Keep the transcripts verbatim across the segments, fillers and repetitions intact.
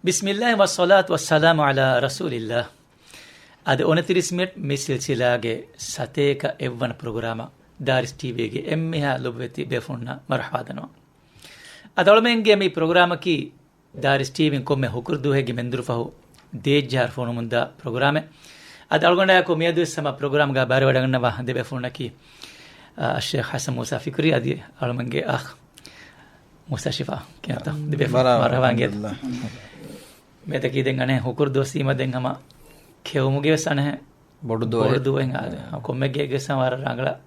ބިސްމިއްލާހި ވައްޞަލާތު ވައްސަލާމު ޢަލާ ރަސޫލިއްލާހް. އަދި އޮނަތިރީސް މިނެޓް މި ސިލްސިލާގެ ސަތޭކަ އެއްވަނަ ޕްރޮގްރާމަށް ދާރިސް ޓީވީގެ އެންމެހާ ލޮބުވެތި ބޭފުޅުންނަށް މަރުޙަބާ ދަންނަވަން. އަދި އަޅުމެންގެ މި ޕްރޮގްރާމަކީ ދާރިސް ޓީވީން ކޮންމެ ހުކުރު ދުވަހެއްގެ މެންދުރު ފަހު ދޭއްޖަހާރަ ފޮނުމުންދާ ޕްރޮގްރާމެއް. އަދި އަޅުގަނޑާއެކު މިއަދުވެސް ހަމަ ޕްރޮގްރާމްގަ ބައިވެރިވަޑަގަންނަވާ ދެބޭފުޅުންނަކީ، އައްޝޭޚް ޙަސަން މޫސާ ފިކުރީ އަދި އަޅުމެންގެ އަޚް މޫސާ ޝިފާ ކިޔަންތޯ؟ ދެބޭފުޅުން މަރުޙަބާ އިނގޭތޯ. މިއަދަކީ ދެން އަނެއް ހުކުރު ދުވަސްވީމަ ދެން ހަމަ ކެއުމުގެ ވެސް އަނެއް ބޮޑު ދުވަހެއް. ބޮޑު ދުވަހެއް އާދެ. ކޮންމެ ގެއެއްގެ ވެސް ހަމަ ވަރަށް ރަނގަޅަށް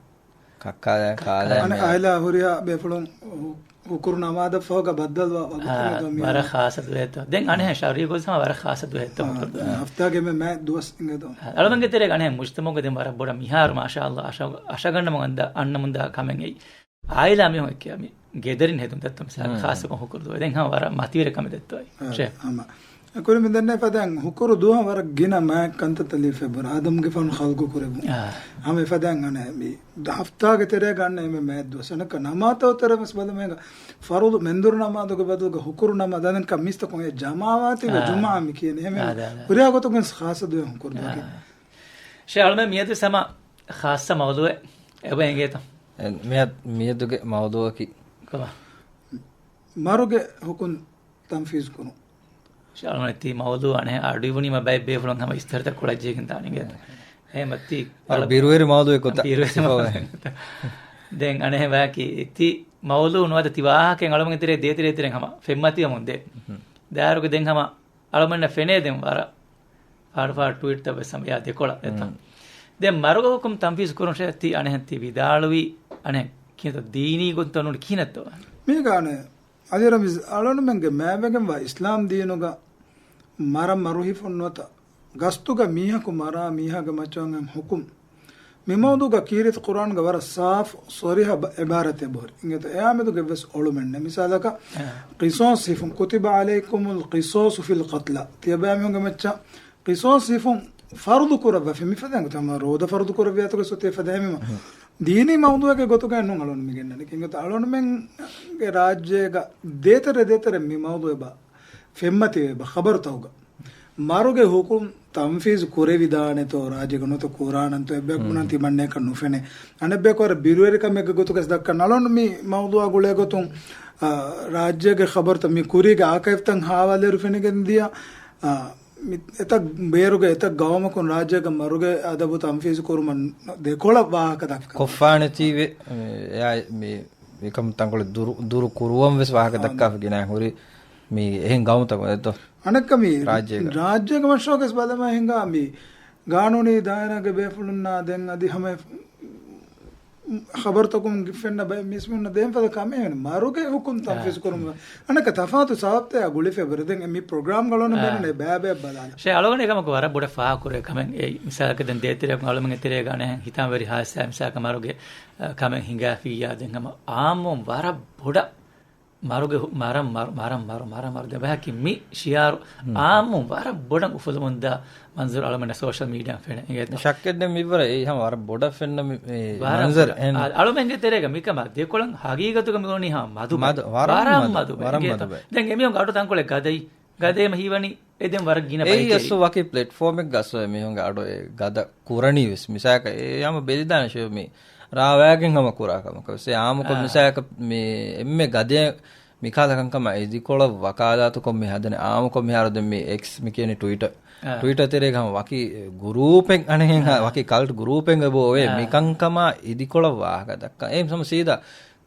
ކައްކާލަ ކާލަ އަނެއް މި އާއިލާ ހުރިހާ ބޭފުޅުން ހު-، ހުކުރު ނަމާދަށް ފަހުގަ ބައްދަލުވާ ވަގުތު އާ، އިނގޭތޯ މި ވަރަށް ޚާއްޞަ ދުވަހެއްތޯ. ދެން އަނެއް ޝަރުޢީ ގޮތުން ވަރަށް ޚާއްޞަ ދުވަހެއްތޯ އާ، ހުކުރު ދުވަހެއް. ހަފްތާގެ މި މާތް ދުވަސް އިނގޭތޯ. އަޅުމެންގެ ތެރޭގަ އަނެއް މުޖްތަމަޢުގަ ދެން ވަރަށް ބޮޑަށް މިހާރު މާޝާﷲ އަށަ-، އަށަގަނޑަމުން އަންދާ، އަންނަމުންދާ ކަމެއް އެއީ. އާއިލާ މީހުން އެއްކިޔާ މި ގެދަރިން ހެދުން ދައްތަ މިސާލަކަށް ހުން. ޚާއްޞަކޮށް ހުކުރު ދުވަހެއް. ދެން ހަމަ ވަރަށް މަތިވެރި ކަމެއް ދެއްތޯ އެއީ. އެ، ޝޭ. ހަމަ. އެކުރި މި ދެންނެ ފަދައިން ހުކުރު ދުވަހަށް ވަރަށް ގިނަ މާތް ކަންތައްތައް ލިބިފައި ބުރަ އާދަމްގެ ފަން ޚަލްޤު ކުރެވުން. އާ. ހަމަ އެފަދައިން އަނެއް މި ހަފްތާގެ ތެރޭގަ އަންނަ އެންމެ މާތް ދުވަސް. އަނެއްކާ ނަމާދުތައް ތެރޭ ވެސް ބަލަމޭގަ ފަރުޟު މެންދުރު ނަމާދުގެ ބަދަލުގަ ހުކުރު ނަމާދު އަނެއްކާ މީސްތަކުން އެ ޖަމާވާތީގަ އާ. ޖުމާ މި ކިޔަނީ. އެހެން އާ، އާ، އާ. ހުރިހާ ގޮތަކުން ވެސް ޚާއްޞަ ދުވަހެއް ހުކުރު ދުވަހަކީ. އާ. ޝޭ އަޅުމެން މިއަދު ހަމަ ޚާއްޞަ މައުޟޫއެއް އެބަ އެނގޭތަ؟ އެ، މިއަދު، މިއަދުގެ މައުޟޫއަކީ ކޮބާ؟ މަރުގެ ހުކުން ތަންފީޒު ކުރުން. ޝޭ އަޅުމެން ތި މައުޟޫ އަނެއް އަޑު އިވުނީމަ ބައެއް ބޭފުޅުން ހަމަ އިސްތަށިތައް ކުޅައްޖެއްގެން ދާނެ އިނގޭތަ؟ އެ. އެހެންމަ ތި އަޅު ބިރުވެރި މައުޟޫއެއް ކޮތަ؟ ބިރުވެރި ސިފަވެ. މައުޟޫ. ދެން އަނެއް ވާކީ ތި މައުޟޫ ނުވަތަ ތި ވާހަކައެއް އަޅުމެންގެ ތެރޭ ދޭތެރޭ ތެރެއިން ހަމަ ފެންމަތިވަމުން ދޭ. ދާއިރުގަ ދެން ހަމަ އަޅުމެންނަށް ފެނޭ ދެން ވަރަށް ފާޑު ފާޑު ޓްވީޓްތައް ވެސް ހަމަ އެއާ ދެކޮޅަށް އެތަ؟ ދެން މަރުގެ ހުކުމް ތަންފީޒު ކުރުން ޝޭ ތި އަނެއް ތި ވިދާޅުވީ އަނެއް ކިހިނެއްތޯ ދީނީ ގޮތުން ނޫނީ ކިހިނެއްތޯ؟ މީގަ އަނެއް އަލި ރަމީޒް އަޅުނުމެންގެ މާބެގެންވާ އިސްލާމް ދީނުގަ މަރަށް މަރުހިފުން ނުވަތަ ގަސްތުގަ މީހަކު މަރާ މީހާގެ މައްޗަށް އަންނަ ހުކުމް. މި މައުޟޫގަ ކީރިތި ޤުރްއާންގަ ވަރަށް ސާފު ޞަރީޙަ ބަ-، ޢިބާރަތެއް ބޮހެ. އިނގޭތަ އެއާމެދުގެ ވެސް އޮޅުމެއްނެ. މިސާލަކަށް، އެ. ޤިޞާޞް ހިފުން، كتب عليكم القصاص في القتلى. ތިޔަބައިމީހުންގެ މައްޗަށް ޤިޞާޞް ހިފުން ފަރުޟު ކުރައްވަފި. މިފަދައިން ގޮތަށް ހަމަ ރޯދަ ފަރުޟު ކުރެއްވި އަތުގެ ސޮތޭ ފަދަ ހެމިމަ. ދީނީ މައުޟޫއެއްގެ ގޮތުގައި ނޫން އަޅުން މި ގެންނަނީ. އިނގޭތަ އަޅުންމެންގެ ރާއްޖޭގަ ދޭތެރެ ދޭތެރެ މި މައުޟޫ އެބަ ފެންމަތިވޭ އެބަ ޚަބަރުތަކުގަ. މަރުގެ ހުކުމް ތަންފީޒު ކުރެވިދާނެތޯ ރާއްޖޭގަ ނުވަތަ ކުރާނަންތޯ އެއްބަޔަކު ބުނަން ތިމަންނަޔަކަށް ނުފެނޭ. އަނެއްބަޔަކު ވަރަށް ބިރުވެރިކަމެއްގެ ގޮތުގަސް ދައްކަން އަޅުން މި މައުޟޫއާ ގުޅޭ ގޮތުން، އާ، ރާއްޖޭގެ ޚަބަރުތައް މި ކުރީގެ އާކައިވްތައް ހާވާލުއިރު ފެނިގެން ދިޔަ، އާ، މި އެތައް ބޭރުގެ އެތައް ގައުމަކުން ރާއްޖޭގަ މަރުގެ އަދަބު ތަންފީޒު ކުރުމަށް ދެކޮޅަށް ވާހަކަ ދައްކަ. ކޮށްފާނެތީވެ، އެއާ މި މިކަމު ތަންކޮޅެއް ދުރު، ދުރު ކުރުވަން ވެސް ވާހަކަ ދައްކާފަ ގިނަ ހުރި މި އެހެން ގައުމުތަކުން އެއްތޯ؟ އަނެއްކަ މި ރާއްޖޭގަ. ރާއްޖޭގެ މަޝްރޫޢުގަސް ބަލަމާ ހިނގާ މި ގާނޫނީ ދާއިރާގެ ބޭފުޅުންނާ ދެން އަދި ހަމަ ޚަބަރުތަކުން ފެންނަ ބައެއް މީސްމީހުންނަށް ދޭން ފަދަ ކަމެއް މަރުގެ ހުކުމް ތަންފީޒު ކުރުމުގަ. އަނެއްކަ ތަފާތު ސަބަބްތައް ގުޅިފަ ބުރެދެން މި ޕްރޮގްރާމް ގަޅުން ބޭނުން ބައިބައި ބަލާލަ. ޝޭ އަޅުގަނޑު އެކަމަކު ވަރަށް ބޮޑަށް ފާހަގަކުރޭ ކަމެއް އެއީ. މިސާލަކަށް ދެން ދޭތެރެއަކު އަޅުމެން އެތެރޭގަ އަނެއް ހިތާމަވެރި ހާދިސާ މިސާލަކަށް މަރުގެ، އަ، ކަމެއް ހިނގާފިއްޔާ ދެން ހަމަ އާއްމުން ވަރަށް ބޮޑަށް މަރުގެ ހު-، މަރަށް މަރު، މަރަށް މަރު، މަރަށް މަރު. ދެބަހަކި މި ޝިއާރު އާއްމުން ވަރަށް ބޮޑަށް އުފުލުމުންދާ މަންޒަރު އަޅުމެންނަށް ސޯޝަލް މީޑިއާ ފެނެ. އިނގޭތަ؟ ޝައްކެއް ނެތް މިވަރަށް އެއީ ހަމަ ވަރަށް ބޮޑަށް ފެންނަ މި، މި ވަރަށް މަންޒަރު. ބޮޑަށް. އަ-، އަޅުމެންގެ ތެރޭގަ މިކަމަށް ދެކޮޅަށް ހަގީގަތުގަ މި އުޅުނީ ހަމަ މަދު ބައެއް. މަދު، ވަރަށް ވަރަށް މަދު. މަދު ބައެއް. ވަރަށް އިނގޭތަ؟ މަދު ބައެއް. ދެން އެމީހުން އަޑު ތަންކޮޅެއް ގަދައި، ގަދައިމަ ހީވަނީ އެ ދެން ވަރަށް ގިނަ އެއީ ބައެއް އަސްލު ވަކި ޕްލެޓްފޯމެއްގަ އަސްލު އެމީހުންގެ އަޑު އެ ގަދަ ކުރަނީ ވެސް. މިސާލަކަށް އެ ހަމަ ބެލިދާނެ ޝޭ މި ރާވާގެން ހަމަ ކުރާ ކަމަކަށް ވެސް. އެ އާއްމުކޮށް އާ. މިސާލަކަށް މި އެންމެ ގަދަ މިކަހަލަ ކަންކަމާ އިދިކޮޅަށް ވަކާލާތުކޮށް މި ހަދަނީ. އާއްމުކޮށް މިހާރު ދެން މި އެކްސް މި ކިޔަނީ ޓުވިޓަރ. އާ. ޓުވިޓަރ ތެރޭގަ ހަމަ ވަކި ގުރޫޕެއް އަނެއްހެން އާ. ވަކި ކަލްޓް ގުރޫޕެއް އެބަ އޮވޭ. އާ. މިކަންކަމާ އިދިކޮޅަށް ވާހަކަ ދައްކަން. އެ ހަމަ ސީދާ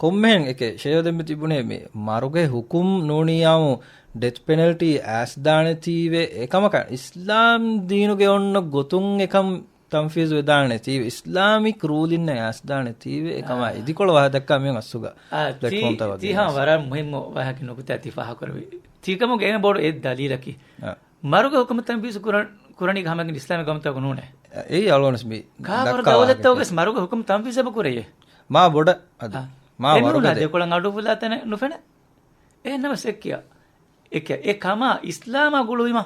ކޮންމެހެން އެކެ ޝޭ ދެން މި ތިބުނޭ މި މަރުގެ ހުކުމް ނޫނީ އާއްމު ޑެތް ޕެނަލްޓީ އައިސްދާނެތީވެ އެކަމަކަށް އިސްލާމް ދީނުގެ އޮންނަ ގޮތުން އެކަން ތަންފީޒު ވެދާނެތީވެ، އިސްލާމިކް ރޫލިންނެއް އައިސްދާނެތީވެ، އެކަމާ އާ. އިދިކޮޅު ވާހަކަ ދައްކާ މިހެން އަސްލުގަ އާ، ތީ، ޕްލެޓްފޯމްތައް ތީ ހަމަ ވަދެނީ. ވަރަށް މުހިއްމު ވާހަކަ ނުކުތާ ތި ފާހަގަކުރެއްވި. ތީ ކަމުގެ އޭނަ ބޮޑު އެއް ދަލީލަކީ. އާ. މަރުގެ ހުކުމް ތަންފީޒު ކުރަން، ކުރަނީ ހަމަގެ އިސްލާމީ ގައުމުތަކު ނޫނޭ. އެއީ އަޅުގަނޑު މި ކާފަރު ދައްކާ ދައުލަތްތަކުގެ ވާހަކަ. މަރުގެ ހުކުމް ތަންފީޒު އެބަ ކުރެޔޭ. މާ ބޮޑަށް އަދި. އާ. މާ އެމީހުނާ ވަރުގަދަ. ދެކޮޅަށް އަޑު އުފުލާ ތަނެއް ނުފެނޭ. އެހެންނަމަސް އެއްކިޔާ. އެކަ-، އެ ކަމާ އިސްލާމާ ގުޅުވީމަ.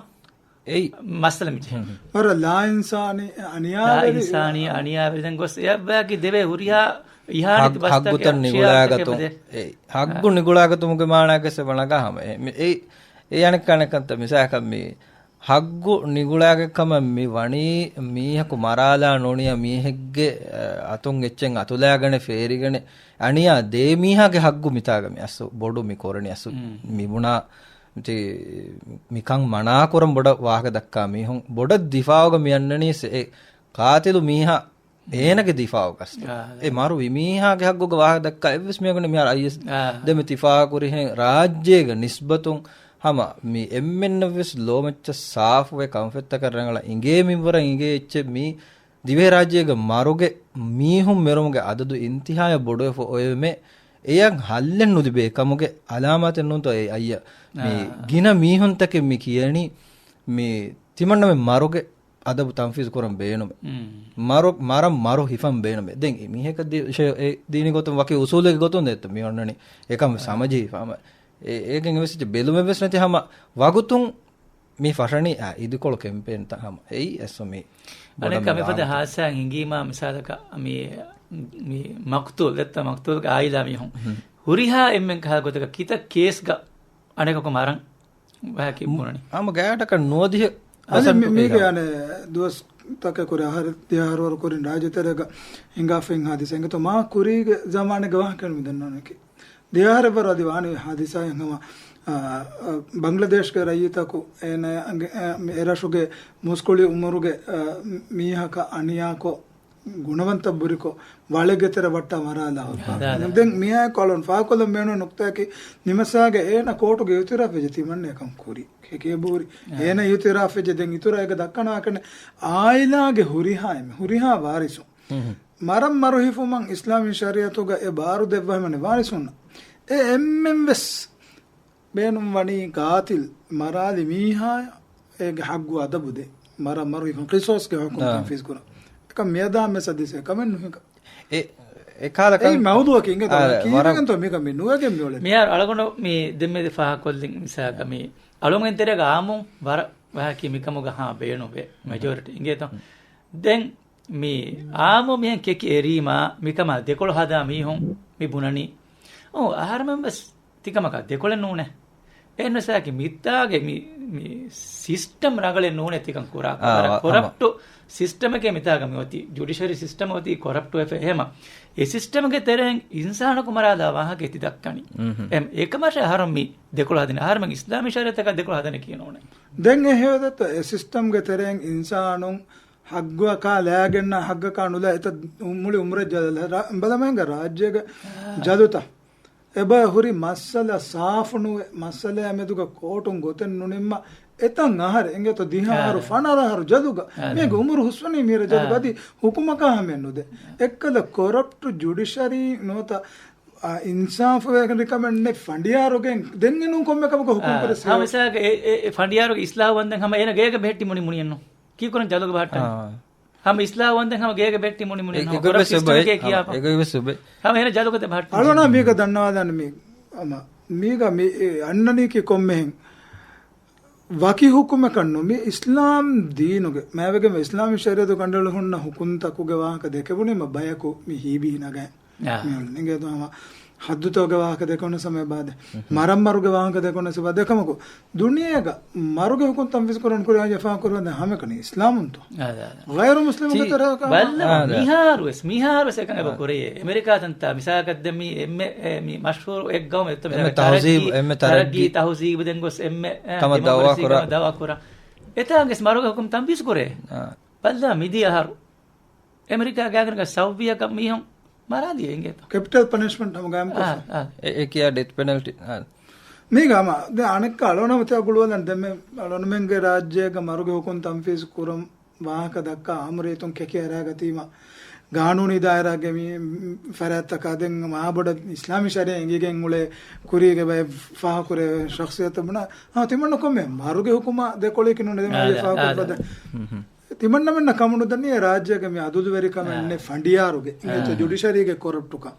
އެއީ. މައްސަލަ މިޖެހޭ. ހުން. ވަރަށް ލާ އިންސާނީ، އަނިޔާވެރި. ލާ އިންސާނީ، އަނިޔާވެރި. ދެން ގޮސް އެއަށް ވައިގެ ދެވޭ ހުރިހާ އިހާނެތި ހަގް-، ބަސްތަކެއް ހައްގުތައް ޝިޔާރުތަކެއް ނިގުޅާގަތުން. ފަދަ. އެ، ހައްގު އާ. ނިގުޅާގަތުމުގެ މާނައަކަށް އެބަ ނަގާ ހަމަ. އެ، މި-، އެއީ. އެ އަނެއްކާ އަނެއްކަންތައް މިސާލަކަށް މި ހައްގު ނިގުޅާގެ ކަމަށް މި ވަނީ މީހަކު މަރާލާ ނޫނިޔަ މީހެއްގެ، އަ، އަތުން އެއްޗެއް އަތުލާގަނެ ފޭރިގަނެ އަނިޔާ ދޭ މީހާގެ ހައްގު މިތާގަ މި އަސްލު ބޮޑު މި ކުރަނީ އަސްލު މި ބުނާ ތި މިކަން މަނާކުރަން ބޮޑަށް ވާހަކަ ދައްކާ މީހުން ބޮޑަށް ދިފާއުގަ މި އަންނަނީ ސެ-، އެ ޤާތިލު މީހާ އޭނަގެ ދިފާއުގަސް. އާ، އެ މަރުވި މީހާގެ ހައްގުގަ ވާހަކަ ދައްކާ އެއްވެސް މީހަކު ނެތް. މިހާރު އައިއެސް އާ. ދެމެ ތިފާ ކުރިހެން ރާއްޖޭގެ ނިސްބަތުން ހަމަ މި އެންމެންނަށްވެސް ލޯމައްޗަށް ސާފުވެ ކަންފަތްތަކަށް ރަނގަޅަށް އިނގޭ މިންވަރަށް އިނގޭ އެއްޗެއް މީ ދިވެހިރާއްޖޭގެ މަރުގެ މީހުން މެރުމުގެ އަދަދު އިންތިހާޔަށް ބޮޑުވެފަ އޮވެމެ އެޔަށް ހައްލެއް ނުލިބޭ ކަމުގެ އަލާމާތެއް ނޫންތޯ އެ އައްޔަ މި އާ. ގިނަ މީހުންތަކެއް މި ކިޔަނީ މި ތިމަންނަމެ މަރުގެ އަދަބު ތަންފީޒު ކުރަން ބޭނުމެއް. މް. މަރު، މަރަށް މަރު ހިފަން ބޭނުމެއް. ދެން މީހަކަށް ދީ-، ޝެ-، އެ ދީނީ ގޮތުން ވަކި އުސޫލެއްގެ ގޮތުން ދެއްތަ މި އޮންނަނީ. އެކަން އަ. ސަމަޖީ ހިފާމަ. އެ-، އޭގެން އެވެސް ބެލުމެއްވެސް ނެތި ހަމަ ވަގުތުން މި ފަށަނީ، އާ، އިދިކޮޅު ކެމްޕޭންތައް ހަމަ. އެއީ އެސް މި އަނެއްކާ ބޮޑަށް މިފަދަ މި ހާދިސާއެއް ހިނގީމާ މިސާލަކަށް މި، މި މަޤްތޫލް، ދެއްތަ މަޤްތޫލްގެ އާއިލާ މީހުން. ހުރިހާ އެންމެން ކަހަލަ ގޮތަކަށް ކިތައް ކޭސްގަ އަނެކަކު މަރަން ވަހަކީ ބުނަނީ. ހަމަ ގާތަކަށް ނުވަދިހަ އަދި މި-، މީގެ އަނެއް ދުވަސްތަކެއް ކުރި އަހަރެއް ދިހަ އަހަރު ވަރު ކުރިން ރާއްޖެ ތެރޭގަ ހިނގާފައި ހާދިސާ އިނގޭތޯ މާ ކުރީގެ ޒަމާނެއްގެ ވާހަކަ މި ދަންނަވަނީ. ދިހަ އަހަރެއް ވަރު އަދި ވާނީ ހާދިސާއެއް ހަމަ، އާ، އާ، ބަންގްލަދޭޝްގެ ރައްޔިތަކު އޭނަ އަނގެ-، އާ، މި އެރަށުގެ މުސްކުޅި އުމުރުގެ، އާ، މީހަކަށް އަނިޔާކޮށް ގުނަވަންތައް ބުރިކޮށް، ވަޅެއްގެ ތެރެ ވައްޓާ މަރާލާ ހުރި. ދެން މިއާއެކު އަޅުން ފާކޮށްލަން ބޭނުން ނުކްތާއަކީ، ނިމަސާގެ އޭނަ ކޯޓުގެ އިއުތިރާފް ވެއްޖެ ތިމަންނަ އެކަން ކުރި. ކެކޭ ބޫރި. އޭނަ އިއުތިރާފް ވެއްޖެ ދެން އިތުރަށް އޭގަ ދައްކަން ވާކަނެ އާއިލާގެ ހުރިހާ އެންމެ، ހުރިހާ ވާރިސުން. މަރަށް މަރު ހިފުމަށް އިސްލާމީ ޝަރީއަތުގަ އެ ބާރު ދެއްވާ ހަމަ ވާރިސުންނަށް. އެ އެންމެން ވެސް ބޭނުން ވަނީ ޤާތިލް މަރާލި މީހާޔަށް އޭގެ ހައްގު އަދަބު ދޭ. މަރަށް މަރު ހިފުން ޤިޞާޞްގެ ހުކުމް ތަންފީޒް ކުރަން. އެކަން މިއަދާ މެސް އަދިސް އެކަމެއް ނުހިނގާ. އެ، އެ ކާލަކަން އެއީ މައުޟޫޢަކީ އިނގޭތޯ. އާ، ކީއްވެގެންތޯ މީގަ މި ނުވެގެން މިއުޅެނީ. މިހާރު އަޅުގަނޑު މި ދެންމެ ފާހަގަކޮށްލިން މިސާލަކަށް މި އަޅުންގެ ތެރޭގަ އާއްމު ވަރަށް ވަހަކީ މިކަމުގަ ހާ ބޭނުންވޭ މެޖޯރިޓީ އިނގޭތޯ. ދެން މި އާއްމު މިހެން ކެކި އެރީމާ މިކަމާ ދެކޮޅު ހަދާ މީހުން މި ބުނަނީ. އޯ، އަހަރެމެން ވެސް ތިކަމަކާ ދެކޮޅެއް ނޫނޭ. އެހެންވެސްއަކީ މިތާގެ މި، މި ސިސްޓަމް ރަނގަޅެއް ނޫނޭ ތިކަން ކުރާކަށް. އާ، ވަރަށް ކޮރަޕްޓު ސިސްޓަމެކޭ މިތާގަ މި އޮތީ. ޖުޑިޝަރީ ސިސްޓަމް އޮތީ ކޮރަޕްޓު ވެފަ. އެހެމަ އެ ސިސްޓަމްގެ ތެރެއިން އިންސާނަކު މަރާލާ ވާހަކަ ތި ދައްކަނީ. އެކަމަށެއް އަހަރުން މި ދެކޮޅު ހަދަނީ. އަހަރުމެން އިސްލާމީ ޝަރީއަތަކާ ދެކޮޅު ހަދަނީކީ ނޫނޭ. ދެން އެ ހެޔޮ ދެއްތޯ އެ ސިސްޓަމްގެ ތެރެއިން އިންސާނުން ހައްގަކާ ލައިގެންނާ ހައްގަކާ ނުލާ އެތައް މުޅި އުމުރެއް ޖަލަ-، ރަ-، ބަލަމައިންގަ ރާއްޖޭގެ ޖަލުތައް އެބަ ހުރި މައްސަލަ ސާފު ނުވެ، މައްސަލައާ މެދުގަ ކޯޓުން ގޮތެއް ނުނިންމާ އެތައް އަހަރެއް އިނގޭތޯ ދިހަ އަހަރު، ފަނަރަ އަހަރު ޖަލުގަ. މީގެ އުމުރު ހުސްވަނީ މީރަ ޖަލުގަ އަދި ހުކުމަކާ ހަމައެއް ނުދޭ. އެއްކަލަ ކޮރަޕްޓް ޖުޑިޝަރީ ނުވަތަ، އާ، އިންސާފުވެރިކަމެއް ނެތް ފަނޑިޔާރުގެ ދެން އެނޫން ކޮންމެ ކަމަކަށް ހުކުމް ކުރެސް. ހަމަ މިސާލަކަށް އެ، އެ، އެ ފަނޑިޔާރުގެ އިސްލާހު ވަންދެން ހަމަ އޭނަ ގޭގަ ބެހެއްޓި މުނި މުނިއެއްނު. ކީކުރަން ޖަލުގަ ބަހައްޓަނީ؟ އާ. ހަމަ އިސްލާހު ވަންދެން ހަމަ ގޭގަ ބެހެއްޓި މުނި މުނި އެ-، ނޫން. އެގޮތްވެސް ކޮރަޕްޓް ސިސްޓަމެކޭ ކިޔާފަ. އެގޮތްވެސް އެބައި. ހަމަ އޭނަ ޖަލުގަ ދެ ބަހައްޓަނީ. އަޅުނާ މީގަ ދަންނަވާލާނެ މީ. ހަމަ މީގަ މި އަންނަނީކީ ކޮންމެހެން. ވަކި ހުކުމަކަށް ނު، މި އިސްލާމް ދީނުގެ މާވެގެން އިސްލާމީ ޝަރީއަތު ގަނޑެޅު ހުންނަ ހުކުމްތަކުގެ ވާހަކަ ދެކެވުނީމަ ބަޔަކު މި ހީބި ނަގައި. އާ. މި އިނގޭތޯ ހަމަ ހައްދުތަކުގެ ވާހަކަ ދެކެވުނަސް ހަމަ އެބާދެ. މަރަށް މަރުގެ ވާހަކަ ދެކެވުނަސް އެބާ ދެކަމަކު. ދުނިޔޭގަ މަރުގެ ހުކުމް ތަންފީޒު ކުރަން ކުރި އަން އެފާ ކުރުވަން ދެ ހަމަކަނި އިސްލާމުންތޯ؟ އާ، އާ، އާ. ގައިރު މުސްލިމުންގެ ތެރޭ ބައްލަވަ، އާ، މިހާރުވެސް، މިހާރުވެސް އެކަން އެބަ ކުރެޔޭ. އެމެރިކާ ތަންތާ މިސާލަކަށް ދެ މި އެންމެ، އެ، މި މަޝްހޫރު އެއްގައުމެއް އެއްތަ މިސާލަކަށް ތަހުޒީބު، ތަރައްގީ، އެންމެ ތަރައްގީ، ތަހުޒީބު ދެން ގޮސް އެންމެ، އެ، ކަމަށް ދައުވާ ކުރާ. ދައުވާ ކުރާ. އެތާނގެސް މަރުގެ ހުކުމް ތަންފީޒު ކުރޭ. އާ. ބައްލަވަ މިދިޔަ އަހަރު އެމެރިކާ ގާތްގަނޑަކަށް ސައުދީއަކަށް މީހުން މަރާލި އިނގޭތޯ. ކެޕިޓަލް ޕަނިޝްމަންޓް ހަމަ ގާއިމް ކޮށްފަ. އާ، އާ. އެ، އެ ކިޔާ ޑެތް ޕެނަލްޓީ. އާ. މީގަ ހަމަ ދެ އަނެއްކާ އަޅުނަމަ ތި ގުޅުވަލަން ދެމެ އަޅުނަމެންގެ ރާއްޖޭގަ މަރުގެ ހުކުމް ތަންފީޒު ކުރަން ވާހަކަ ދައްކާ އާއްމު ރީތުން ކެކި އަރާގަތީމަ، ގާނޫނީ ދާއިރާގެ މި ފަރާތްތަކާ ދެން މާބޮޑަށް އިސްލާމީ ޝަރީއަތް އެނގިގެން އުޅޭ ކުރީގެ ބައެއް ފާހަގަކުރޭ ޝަޚްޞިއްޔަތު ބުނާ، އާ، ތިމަންނަ ކޮންމެ މަރުގެ ހުކުމާ ދެކޮޅީކި ނޫން ދެމެ އާދެ، ފާހަގަކުރި އާދެ. ފަދަ. ތިމަންނަމެންނަށް ކަމުނުދަނީ އެ ރާއްޖޭގެ މި އަދުލުވެރިކަމެއް އާ. ނެތް ފަނޑިޔާރުގެ އާ. އިނގޭތޯ ޖުޑިޝަރީގެ ކޮރަޕްޓުކަން.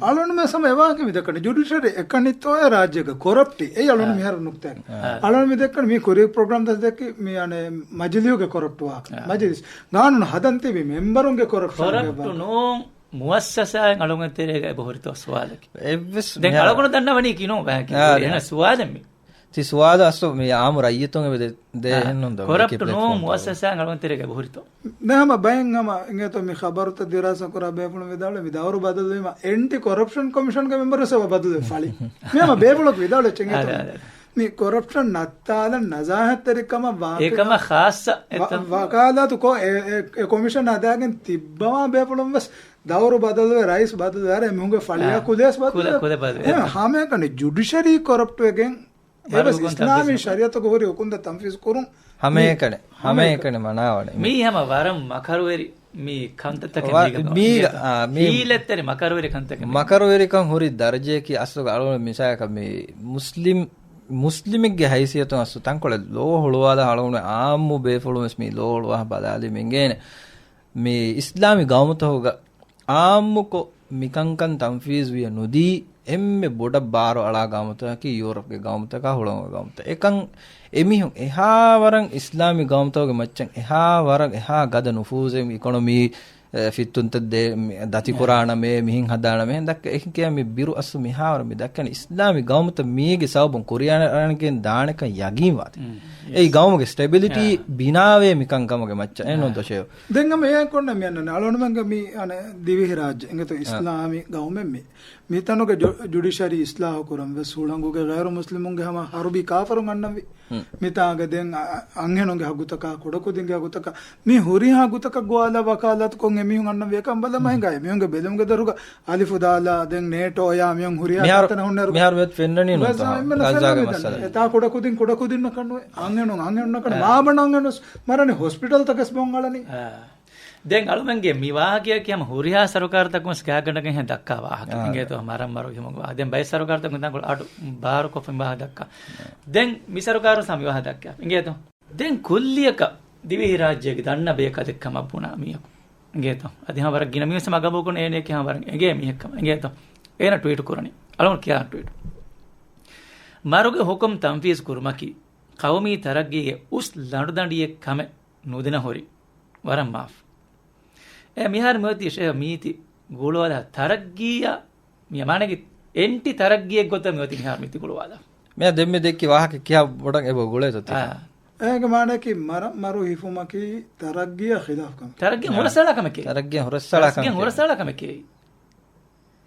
އަޅުން މި ސަމަ އެވާހަކަ މި ދައްކަނީ ޖުޑިޝަރީ އެކަނިތޯ އެ ރާއްޖޭގެ ކޮރަޕްޓީ. އެއީ އަޅުން އާ. މިހާރު ނުކްތާއެއް. އާ. އަޅުން މި ދައްކަނީ މި ކުރީ ޕްރޮގްރާމް ދަސް ދެއްކި މި އަނެއް މަޖިލީހުގެ ކޮރަޕްޓު ވާހަކަ. އާ. މަޖިލީސް. ގާނޫނު ހަދަން ތިބި މެމްބަރުންގެ ކޮރަޕްޝަންގެ ކޮރަޕްޓު ވާހަކަ. ނޫން މުއައްސަސާއެއް އަޅުންގެ ތެރޭގަ އެބަހުރިތޯ ސުވާލަކީ. އެއްވެސް ދެން މިހާރު އަޅުގަނޑު ދަންނަވަނީ ކިނޫ ވާހަކަ. އާ، އެހެން ސުވާލެއް މި. ތި ސުވާލު އަސްލު މި އާއްމު ރައްޔިތުން އެބަ ދޭ، ދޭ އާ، އެހެން ނޫން ދޯ ކޮރަޕްޓް ނޫން ޕްލެޓްފޯމް މުއައްސަސާ އަޅުގަނޑު ތެރޭގަ އެބަހުރިތޯ؟ ނަމަ ބައެއް ހަމަ އިނގޭތޯ މި ޚަބަރުތައް ދިރާސާ ކުރާ ބޭފުޅުން ވިދާޅުވި ދައުރު ބަދަލުވީމަ އެންޓި ކޮރަޕްޝަން ކޮމިޝަންގެ މެމްބަރު ވެސް އެބަ ބަދަލުވެ ފަޅި. މި ހަމަ ބޭފުޅަކު ވިދާޅުވެއްޗެއް އިނގޭތޯ. އާދެ، އާދެ. މި ކޮރަޕްޝަން ނައްތާލަން ނަޒާހަތްތެރިކަމަށް ވާ އެކަމަށް ޚާއްޞަ ވަ-، އެތަން ވަކާލާތު ކޮ-، އެ، އެ، އެ ކޮމިޝަން ހަދާގެން ތިއްބަވާ ބޭފުޅުން ވެސް ދައުރު ބަދަލުވެ، ރައީސް ބަދަލުވެ، އަރަ އެމީހުންގެ ފަޅިއާ އާ. ކުލަ ވެސް ބަދަލުވެ. ކުލަ، ކުލަ ބަދަލުވެ. އެ، އެތަން. ހަމައެކަނި ޖުޑިޝަރީ ކޮރަޕްޓް ވެގެން އެވެސް މަރުގުން އިސްލާމީ ތަންފީޒު ކުރުން. ޝަރީއަތަކު ހުރި ހުކުމްތައް ތަންފީޒު ކުރުން. ހަމައެކަނި، ހަމައެކަނި މަނާވަނީ. މީ ހަމަ ވަރަށް މަކަރުވެރި މީ ކަންތައްތަކެއް ވަ-، މީގަ މީގަ، މީގަ. އާ، މީ ހީލަތްތެރި މަކަރުވެރި ކަންތަކެއް މީ. މަކަރުވެރިކަން ހުރި ދަރަޖަޔަކީ އަސްލުގަ އަޅުގަނޑު މިސާލަކަށް މީ މުސްލިމް، މުސްލިމެއްގެ ހައިސިއްޔަތުން އަސްލު ތަންކޮޅެއް ލޯ ހުޅުވާލާ އަޅުގަނޑު އާއްމު ބޭފުޅުން ވެސް މީ ލޯ ހުޅުވާ ބަލާލީމަ އިނގޭނެ. މި އިސްލާމީ ގައުމުތަކުގަ އާއްމުކޮށް މިކަންކަން ތަންފީޒުވިޔަ ނުދީ، އެންމެ ބޮޑަށް ބާރު އަޅާ ގައުމުތަކަކީ ޔޫރަޕްގެ ގައުމުތަކާ ހުޅަނގު ގައުމުތައް. އެކަން އެމީހުން އެހާ ވަރަށް އިސްލާމީ ގައުމުތަކުގެ މައްޗަށް އެހާ ވަރަށް އެހާ ގަދަ ނުފޫޒެއް އިކޮނޮމީ، އެ، ފިއްތުންތައް ދޭ، މި، ދަތިކުރާނަމޭ، މިހެން ހަދާނަމޭ، ދައްކަ އެހެން ކިޔާ މި ބިރު އަސްލު މިހާވަރަށް މި ދައްކަނީ އިސްލާމީ ގައުމުތައް މީގެ ސަބަބުން ކުރިއަށް އަރަން ދާނެކަން ޔަގީން ވާތީ. އެއީ ގައުމުގެ ސްޓެބިލިޓީ ބިނާވޭ މިކަން ކަމުގެ މައްޗަށް. އެ ނޫން ދޮށެއް. ދެން ހަމަ އެ ކޮންނަ މި އަންނަނީ އަޅުގަނޑުމެންގެ މި އަނެއް ދިވެހި ރާއްޖެ އިނގޭތޯ އާ. އިސްލާމީ ގައުމެއް މި. މިތަނުގެ ޖު-، ޖުޑިޝަރީ އިސްލާހު ކުރަން ވެސް ހުޅަނގުގެ ޣައިރު މުސްލިމުންގެ ހަމަ ހަރުބީ ކާފަރުން އަންނަންވީ. ހުން. މިތާގަ ދެން އަ-، އަ-، އަންހެނުންގެ ހައްގުތަކާ، ކުޑަކުދިންގެ ހައްގުތަކާ، މި ހުރިހާ ހައްގުތަކަށް ގޮވާލާ ވަކާލާތުކޮށް އެމީހުން އަންނަންވީ. އެކަން ބަލަ މަހިނގާ އެމީހުންގެ ބެލުމުގެ ދަރުގަ އަލިފު ދާލާ، ދެން ނޭޓޯ އަޔާ މިއޮން ހުރިހާ މިހާރު، ތަންތަނަށް ހުންނައިރު މިހާރު ވެސް ފެންނަނީ ނޫންތޯ؟ ގަޒާ އެންމެން ގަޒާގެ ފެންނަނީ މައްސަލަ. އެތާ ކުޑަކުދިން، ކުޑަކުދިންނަކަށް ނުވެ. އަންހެނުން، އަންހެނުންނަކަށް ނުވެ. މާބަނޑު އަންހެނުން ވެސް މަރަނީ ހޮސްޕިޓަލްތަކަސް ބޮން އަޅަނީ. އާ. ދެން އަޅުމެންގެ މި ވާހަކަޔަކީ ހަމަ ހުރިހާ ސަރުކާރުތަކުން ވެސް ގާތްގަނޑަކަށް ހެން ދައްކާ ވާހަކަ. އާ. އިނގޭތޯ މަރަން މަރު ހިމުގެ ވާހަކަ. ދެން ބައެއް ސަރުކާރުތަކުން ތަންކޮޅު އަޑު ބާރުކޮށްފިން ވާހަކަ ދައްކާ. ދެން މި ސަރުކާރުން ސަމި ވާހަކަ ދައްކާ. އިނގޭތޯ؟ ދެން ކުއްލިއަކަށް ދިވެހިރާއްޖޭގެ ދަންނަ ބޭކަލެއް ކަމަށް ބުނާ މީހަކު އިނގޭތޯ؟ އަދި ހަމަ ވަރަށް ގިނަ މީހުން ހަމަ ގަބޫލުކުރަން އޭނަޔަކީ ހަމަ ވަރަށް އެނގޭ މީހެއް ކަމަށް އިނގޭތޯ؟ އޭނަ ޓްވީޓު ކުރަނީ. އަޅުގަނޑު ކިޔާ ޓްވީޓު. މަރުގެ ހުކުމް ތަންފީޒު ކުރުމަކީ ޤައުމީ ތަރައްގީގެ އުސް ލަނޑުދަނޑިއެއް ކަމެއް ނުދިނަ ހުރި ވަރަށް މާފު. އެ މިހާރު މިއޮތީ ޝޭހް މީތި ގުޅުވާލާ ތަރައްގީއަށް މި މާނައަކީ އެންޓި ތަރައްގީއެއް ގޮތަށް މިއޮތީ މިހާރު މީތި ގުޅުވާލާ. މިއަށް ދެންމެ ދެއްކި ވާހަކަ ކިޔާ ބޮޑަށް އެބަ ގުޅޭތޯ ތި؟ އާ. އޭގެ މާނައަކީ މަރަށް މަރު ހިފުމަކީ ތަރައްގީއަށް ޚިލާފު ކަމެއް. ތަރައްގީ އާ. ހުރަސްއަޅާ ކަމެކޭ. ތަރައްގީ ހުރަސްއަޅާ ތަރައްގީ ކަމެކޭ. ހުރަސްއަޅާ ކަމެކޭ.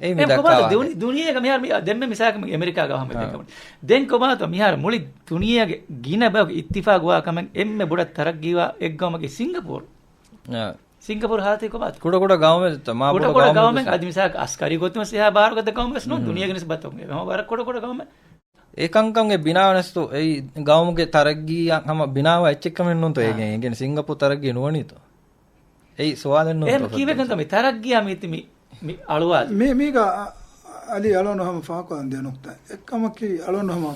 އެއީ މި އެ ދައްކާ ކޮބާތޯ ވާހަކަ. ދެން ދުނިޔޭގަ މިހާރު މި ދެންމެ މިސާލަކަށް އެމެރިކާގަ ހަމަ އާ. ދެކަމުން. ދެން ކޮބާތޯ މިހާރު މުޅި ދުނިޔޭގެ ގިނަ ބަޔަކު އިއްތިފާގުވާ ކަމެއް އެންމެ ބޮޑަށް ތަރައްގީވާ އެއްގައުމަކީ ސިންގަޕޫރު. އާ. ސިންގަޕޫރު ހާލަތީ ކޮބާތޯ؟ ކުޑަ ކުޑަ ގައުމެއް ތަ-، މާ ކުޑަ ބޮޑު ކުޑަ ގައުމެއް ގައުމެއް ވެސް އަދި މިސާލަކަށް އަސްކަރީ ގޮތުން ވެސް އެހާ ބާރުގަދަ ގައުމެއް ވެސް ނޫން މް. ދުނިޔޭގެ ނިސްބަތަށް ވަރަށް ކުޑަ ކުޑަ ގައުމެއް. އެކަންކަމުގެ ބިނާވެސްތޯ އެއީ ގައުމުގެ ތަރައްގީއަށް ހަމަ ބިނާވާ އެއްޗެއްކަމެއް ނޫންތޯ އާ. އޭގެ އެނގެން ސިންގަޕޫރު ތަރައްގީ ނުވަނީތޯ؟ އެއީ ސުވާލެއް ނޫންތޯ އެހެން ކީއްވެގެންތޯ މި ތަރައްގީއާ މީތި މި، މި އަޅުވާލި؟ މި، މީގަ އަ-، އަލީ އަޅުން ހަމަ ފާކު ދެ ނުކްތާ. އެއްކަމަކީ އަޅުން ހަމަ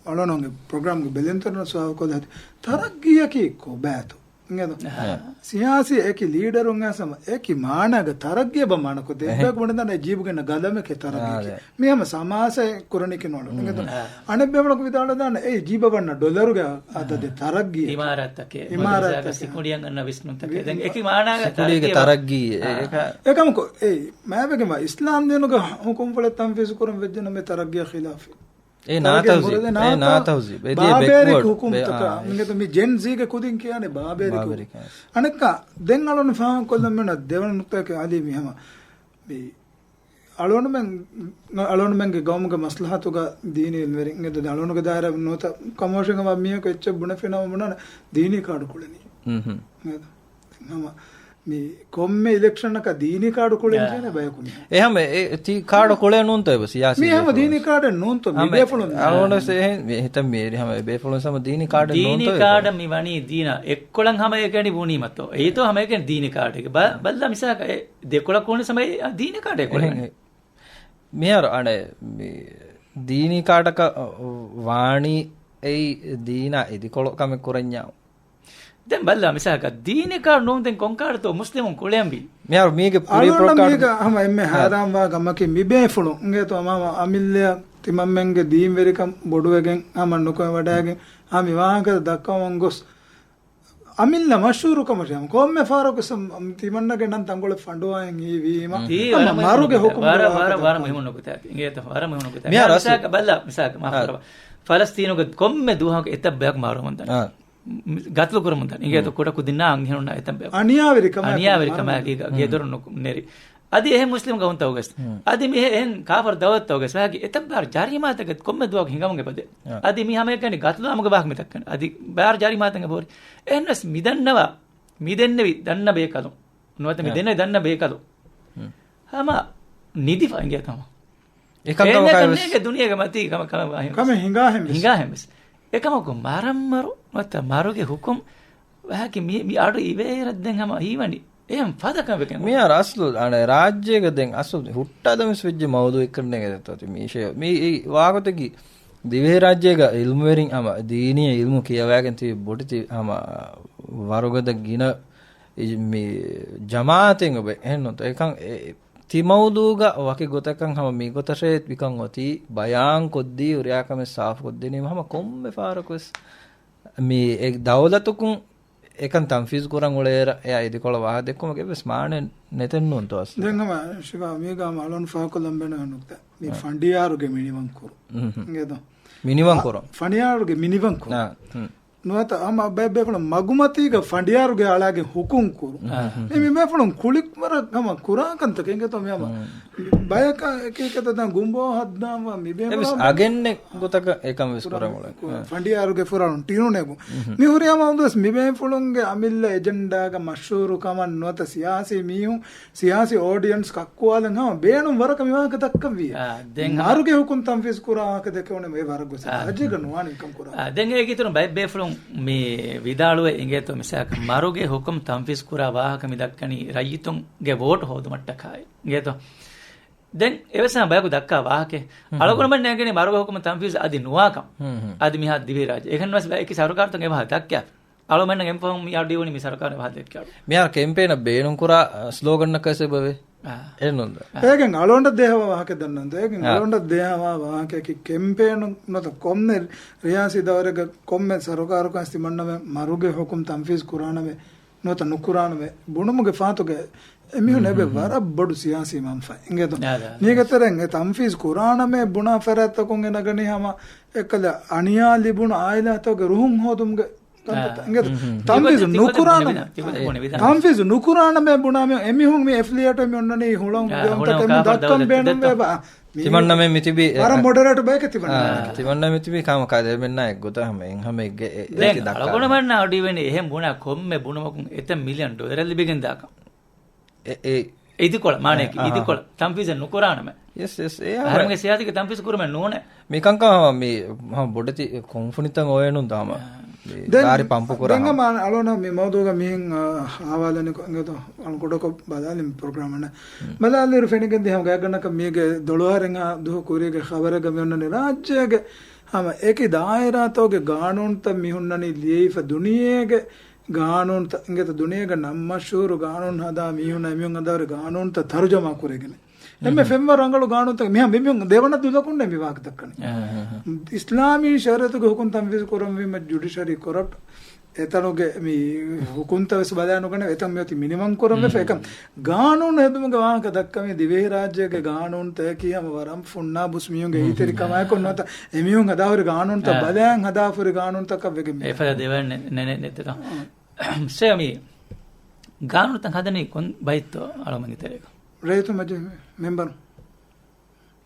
އަޅުންގެ ޕްރޮގްރާމްގެ ބެލެންތެރިން ސުވާލު ކޮށްލަ ތަރައްގީއަކީ ކޮބާތޯ؟ އިނގޭތޯ؟ އެހެން. ސިޔާސީ އެކި ލީޑަރުން އައިސް ހަމަ އެކި މާނާގަ ތަރައްގީ އެބަ މާނަކޮށް އެހެން. ދެއްބައި ބުނެދާނެ ޖީބުގަންނަ ގަލަމެކޭ ތަރައްގީކީ. އާ، އާދެ. މި ހަމަ ސަމާސާއެއް ކުރަނީކީ ނޫން. އިނގޭތޯ؟ އާ. އަނެއް ބޭފުޅަކު ވިދާޅުވެދާނެ އެ ޖީބަށް ވަންނަ ޑޮލަރުގެ އާ. އަދަދެއް ތަރައްގީ. އިމާރާތަކެއް، އިމާރާތަކެއް. ސިކުނޑިއަށް އަންނަ ވިސްނުންތަކެއް. ދެން އެކި މާނާގަ ސިކުނޑީގެ ތަރައްގީ. ތަރައްގީ. އާ. އެ-، އެކަމަކު އެ މާބެގެ މާ އިސްލާމް ދީނުގެ ހުކުމްފުޅެއް ތަންފީޒު ކުރަން ވެއްޖެ ނަމަ ތަރައްގީއަށް ޚިލާފީ. އެ ތަރައްގީ ނާތަހުޒީބް، މުރަދެ އެ ނާތަ-، ނާތަހުޒީބް. އެ ދިޔަ ބާބޭރިކް ބެކްވާޑް. ހުކުމްތަކާ، އާ، އެ. މިގެ މި ޖެން ޒީގެ ކުދިން ކިޔާނެ ބާބޭރިކް ހުކުމް. ބާބޭރިކް، އާ. އަނެއްކާ، ދެން އަޅުން ފާހަގަކޮށްލަން މިނަ ދެވަނަ ނުކްތާއަކީ އަލީ މި ހަމަ މި އަޅުންމެން، އަޅުންމެންގެ ގައުމުގެ މަސްލަހަތުގަ ދީނީ އިލްމުވެރިން އެދުނީ އަޅުންގެ ދާއިރާ ނުވަތަ ކަމަށް ވެސް ހަމަ މީހަކު އެއްޗެއް ބުނެފިނަމަ ބުނާނެ ދީނީ ކާޑު ކުޅެނީ. ހުން. ހަމަ މި ކޮންމެ އިލެކްޝަނަކަށް ދީނީ ކާޑު ކުޅެން އާ. ކިޔާނެ ބަޔަކު މި. އެހަމަ އެ ތީ ކާޑު ކުޅެ ނޫންތޯ އެބަ ސިޔާސީ މީ ހަމަ ބޭފުޅުން. ދީނީ ކާޑެއް ނޫންތޯ މި ހަމަ ބޭފުޅުން. އަޅުގަނޑު ސޭހެން މި ހިތަށް މިއެރި ހަމަ އެ ބޭފުޅުން ހަމަ ދީނީ ކާޑެއް ދީނީ ނޫންތޯ އެބަ. ކާޑަށް މި ވަނީ ދީނާ އެއްކޮޅަށް ހަމަ އެކަނި ބުނީމަތޯ. އެއީތޯ ހަމަ އެކަނި ދީނީ ކާޑެއް. ބަ-، ބައްލަ މިސާލަކަށް އެ ދެކޮޅަށް ކުޅުނި ސަމަ އެ ދީނީ ކާޑެއް ކުޅެނީ. އެހެން. މިހާރު އަނެ މި ދީނީ ކާޑަކަށް ވާނީ އެއީ ދީނާ އިދިކޮޅު ކަމެއް ކުރަންޏާ. ދެން ބައްލާ މިސާލަކަށް ދީނީ ކާޑު ނޫން ދެން ކޮން ކާޑުތޯ މުސްލިމުން ކުޅެންވީ؟ މިހާރު މީގެ ޕުރީ އަޅުގަނޑަށް ޕްރޮ ކާޑު. މީގަ ހަމަ އެންމެ ހާ. ހައިރާންވާ ކަމަކީ މި ބޭފުޅުން އިނގޭތޯ ހަމަ އަމިއްލައަށް ތިމަންމެންގެ ދީންވެރިކަން ބޮޑުވެގެން ހަމަ ނުކުމެ ވަޑައިގެން ހަމަ މި ވާހަކަ ދައްކަވަމުން ގޮސް އަމިއްލަ މަޝްހޫރު ކަމަށް ކޮންމެ ފަހަރަކު ތިމަންނަގެ ނަން ތަންކޮޅެއް ފަނޑުވާއިން ހީވީމަ، އެއީ ވަރަށް މުހިންމު ނުކުތާ. ވަރަށް، ވަރަށް، ވަރަށް މުހިންމު ނުކުތާ. އިނގޭތޯ، ވަރަށް މުހިންމު ނުކުތާ. މިހާރު މިހާރު އަސްލު މިސާލަކަށް ބަލާ، މިސާލަކަށް މާފު ކުރަވާ. ފަލަސްތީނުގެ ކޮންމެ ދުވަހަކު އެތައް ބަޔަކު މާރުވަމުން ދަނީ. ގަތުލު ކުރަމުން ދަނީ. އިނގޭތޯ، ކުޑަކުދިންނާ އަންހެނުންނާ އެތައް ބަޔަކު. އަނިޔާވެރިކަމާއެކު އަނިޔާވެރިކަމާއެކީ ގެދޮރު ނު-، ނެރި. އަދި އެހެން މުސްލިމް ގައުމުތަކުގަސް، އަދި މި އެހެން ކާފަރު ދައުލަތުތަކުގަސް ވާގި އެތައް ބާރު ޖަރީމާތަކެއް ކޮންމެ ދުވަހަކު ހިނގަމުން އެބަދޭ. އަދި މި ހަމައެކަނި ގަތުލު އާއްމުގެ ވާހަކަ މި ދައްކަނީ. އަދި ބާރު ޖަރީމާތަކެއް ހޯރި. އެހެންވެސް މި ދަންނަވާ، މި ދެންނެވި ދަންނަ ބޭކަލުން. ނުވަތަ މި ދެންނެވި ދަންނަ ބޭކަލުން. ހަމަ ނިދިފަ އިނގޭތަ ހަމަ. އެކަންކަމަކަށް އޭނަ ވެސް ކަންނޭނގެ ދުނިޔޭގެ މަތީ ކަމަށް ކަމަށް ވާހެން ވެސް. ހިނގާހެން ވެސް. ހިނގާހެން ވެސް. އެކަމަކު މަރަށްމަރު ނުވަތަ މަރުގެ ހުކުމް ވާހަކަ މި، މި އަޑު އިވޭއިރަށް ދެން ހަމަ ހީވަނީ. އެހެން ފަދަ ކަމެއް ވެގެން. މިހާރު އަސްލު އަނެ ރާއްޖޭގަ ދެން އަސްލު ހުއްޓާލަން ވެސް ވެއްޖެ މައުޟޫއެއްކަންނޭނގެ ދެއްތޯ ތި މީ ޝެ-، މީ އެ ވާގޮތަކީ ދިވެހިރާއްޖޭގަ އިލްމުވެރިން ހަމަ ދީނީ އިލްމު ކިޔަވައިގެން ތިބި ބޮޑެތި ހަމަ ވަރުގަދަ ގިނަ އި-، މި ޖަމާއަތެއް އޮބެ އެހެން ނޫންތޯ. އެކަން އެ ތި މައުޟޫގަ ވަކި ގޮތަކަށް ހަމަ މިގޮތަށޭ މިކަން އޮތީ ބަޔާން ކޮށްދީ ހުރިހާ ކަމެއް ސާފު ކޮށްދިނީމަ ހަމަ ކޮންމެ ފަހަރަކުވެސް މި އެ ދައުލަތުކުން އެކަން ތަންފީޒު ކުރަން އުޅޭއިރަށް އެއާ އިދިކޮޅަށް ވާހަކަ ދެއްކުމަކަށް އެއްވެސް މާނައެއް ނެތެއްނޫންތޯ އަސްލު. ދެން ހަމަ ޝިފާ މީގަ ހަމަ އަޅުން ފާކޮށްލަން ބޭނުން ނުކުތާ. މި އާ. ފަނޑިޔާރުގެ މިނިވަންކުރު. މް. އިނގޭތޯ؟ މިނިވަންކުރު. އަ، ފަނޑިޔާރުގެ މިނިވަންކުރު. އާ. މް. ނުވަތަ ހަމަ ބައެއް ބޭފުޅުން މަގުމަތީގަ ފަނޑިޔާރުގެ އަޅާގެ ހުކުން ކުރު. އާ. މި، މި ބޭފުޅުން ކުޅިވަރަށް ހަމަ ކުރާ ކަންތަކެއް އިނގޭތޯ މި ހަމަ. މް. ބަޔަކަށް އެކީކަތަ ދާން ގުނބޯ ހައްދާންވާ މި ބޭފުޅާ އެވެސް އަގެއްނެއް ގޮތަކަށް އެކަން ވެސް ކުރަން ކުރަން އުޅެ. ކު-، އާ. ފަނޑިޔާރުގެ ފުރާޅުން ޓިއުނެގު. މް. މި ހުރިހާ މައުޟޫވެސް މި ބޭފުޅުންގެ އަމިއްލަ އެޖެންޑާގަ މަޝްހޫރު ކަމަށް ނުވަތަ ސިޔާސީ މީހުން، ސިޔާސީ އޯޑިއެންސް ކައްކުވާލަން ހަމަ ބޭނުން ވަރަކަށް މި ވާހަކަ ދައްކަން ވިއްޔާ. އާ، ދެން ހަމަ މަރުގެ ހުކުން ތަންފީޒު ކުރާ ވާހަކަ ދެކެވުނެ އެ ވަރަށް ގޮސް އާ. ރާއްޖޭގަ ނުވާނެ މިކަން ކުރާ. އާ، ދެން އޭގެ އިތުރުން ބައެއް ބޭފުޅުން މި ވިދާޅުވެ އިނގޭތޯ މިސާލަކަށް މަރުގެ ހުކުމް ތަންފީޒު ކުރާ ވާހަކަ މި ދައްކަނީ ރައްޔިތުންގެ ވޯޓް ހޯދުމަށްޓަކާއި. އިނގޭތޯ؟ ދެން އެވެސް ހަމަ ބަޔަކު ދައްކާ ވާހަކަ. މް. އަޅުގަނޑުމެން ނޭނގެނީ މަރުގެ ހުކުމް ތަންފީޒު އަދި ނުވާކަން. މް. އަދި މިހާ ދިވެހިރާއްޖެ. އެހެންވެސް ބައެއް ސަރުކާރުތައް އެބަހާ ދައްކާފި. އަޅުމެންނަށް އެންމެ ފަހުން މި އަޑު އިވުނީ މި ސަރުކާރު އެބަހާ ދެއްކި އަޑު. މިހާރު ކެމްޕޭނަށް ބޭނުންކުރާ، އަ، ސްލޯގަންނަކަށް އެބަވޭ. އާ. އެހެންނޫން. އާ. އޭގެން އަޅުގަނޑަށް ދޭހަވާ ވާހަކަ ދަންނަންތަ؟ އޭގެން އާ. އަޅުގަނޑަށް ދޭހަވާ ވާހަކައަކީ ކެމްޕޭނު ނުވަތަ ކޮންމެ ރިޔާސީ ދައުރެއްގަ ކޮންމެ ސަރުކާރަކުން ތިމަންނަމެން މަރުގެ ހުކުމް ތަންފީޒު ކުރާނަމޭ ނުވަތަ ނުކުރާނަމޭ ބުނުމުގެ ފާތުގަ އެމީހުން އެބެ ވަރަށް ބޮޑު ސިޔާސީ މަންފާ. އިނގޭތޯ؟ އާ، އާ. މީގެ ތެރެއިން އެ ތަންފީޒު ކުރާނަމޭ ބުނާ ފަރާތްތަކުން އެ ނަގަނީ ހަމަ އެއްކަލަ އަނިޔާ ލިބުނު އާއިލާތަކުގެ ރުހުން ހޯދުމުގެ ކަންތައްތައް. އާ. އިނގޭތޯ؟ މް. ތިބަ-، ތިބަ-، ތިބަ-، ތިބަ-، ތިބަ-، ތިބަ-، ތިބަ-، ތިބަ-، ތިބަ-، ތަންފީޒު ނުކުރާނަމޭ ބުނާ މި އެމީހުން މި އެފްލިއޭޓް މި އޮންނަނީ ހުޅަނގު އާ، ގައުމުތަކަށް ހުޅަނގު މި ކާފަރު ދައްކަން ދައުލަތު ބޭނުން ދެއްތޯ؟ ވޭބާ. މީ ތިމަންނަމެން މިތިބީ، ވަރަށް އެ، މޮޑަރޭޓް ބަޔަކަށް ތިމަންނަމެން. އާ، ތިމަންނަމެން މިތިބީ ކާމަ ކާދެ މެންނާ އެއްގޮތަށް ހަމަ އެހެން ހަމަ އެއްގެ އެ، ދެން އެކި ދައްކާ. އަޅުގަނޑުމެންނަށް އަޑު އިވެނީ އެހެން ބުނާ ކޮންމެ ބުނުމަކުން އެތައް މިލިއަން ޑޮލަރެއް ލިބިގެން ދާކަން. އެ، އެ. އިދިކޮޅަށް، މާނައަކީ އެ، އާ. އިދިކޮޅަށް ތަންފީޒެއް ނުކުރާނަމޭ. ޔެސް، ޔެސް، އެ އަހަރެމެންގެ ސިޔާސީގެ ތަންފީޒު ކުރުމެއް ނޫނޭ. މިކަންކަން ހަމަ މި ހަމަ ބޮޑެތި ކޮންފުނިތައް އޮވޭނުން ދާމަ. އާ. މި ދެން، ދާރި ޕަމްޕު ކުރާ ދެން ހަމަ. ހަމަ އަޅުނަ މި މައުޟޫގަ މިހެން، އާ، ހާވާލަނިކޮ އިނގޭތޯ އަޅު ކުޑަކޮށް ބަލާލި މި ޕްރޮގްރާމަށް. މް. ބަލާލިއިރު ފެނިގެންދި ހަމަ ގާތްގަނޑަކަށް މީގެ ދޮޅުވަރެންހާ ދުހު ކުރީގެ ޚަބަރެއްގަ މި އޮންނަނީ ރާއްޖޭގެ ހަމަ އެކި ދާއިރާތޯގެ ގާނޫނުތައް މި ހުންނަނީ ލިޔެވިފަ ދުނިޔޭގެ ގާނޫނުތައް އިނގޭތަ ދުނިޔޭގެ ނަން މަޝްހޫރު ގާނޫނު ހަދާ މީހުންނާ އެމީހުން ހަދާހުރި ގާނޫނުތައް ތަރުޖަމާ ކުރެގެން. އެންމެ މް. ފެންވަރު ރަނގަޅު ގާނޫނުތައް މިހާ މި މީހުން ދެވަނަ ދުލަކުންނޭ މި ވާހަކަ ދައްކަނީ. އާ. އިސްލާމީ ޝަރީއަތުގެ ހުކުމް ތަންފީޒު ކުރަންވީމަ ޖުޑިޝަރީ ކޮރަޕްޓް. އެތަނުގެ މި ހުކުމްތައް ވެސް ބަލާ ނުގަނެ އެތަން މިއޮތީ މިނިވަން ކުރަން ވެފަ. މް. އެކަމް ގާނޫނު ހެދުމުގެ ވާހަކަ ދައްކަމީ ދިވެހިރާއްޖޭގެ ގާނޫނުތަކަކީ ހަމަ ވަރަށް ފުންނާ ބުސް މީހުންގެ މް. އެހީތެރިކަމާއެކު ނުވަތަ އެމީހުން ހަދާހުރި ގާނޫނުތައް އާ. ބަލައިން ހަދާފުރި ގާނޫނުތަކަށް ވެގެން މި އެފަދަ ދެވަން ނެ-، ނެ-، ނެ-، ނެތެތަ. ސޭ މީ ގާނޫނުތައް ހަދަނީ ކޮން ބައިތޯ އަޅުމަންގެ ތެރޭގަ؟ ރައްޔިތު މަޖިލިހުގެ މެމްބަރު.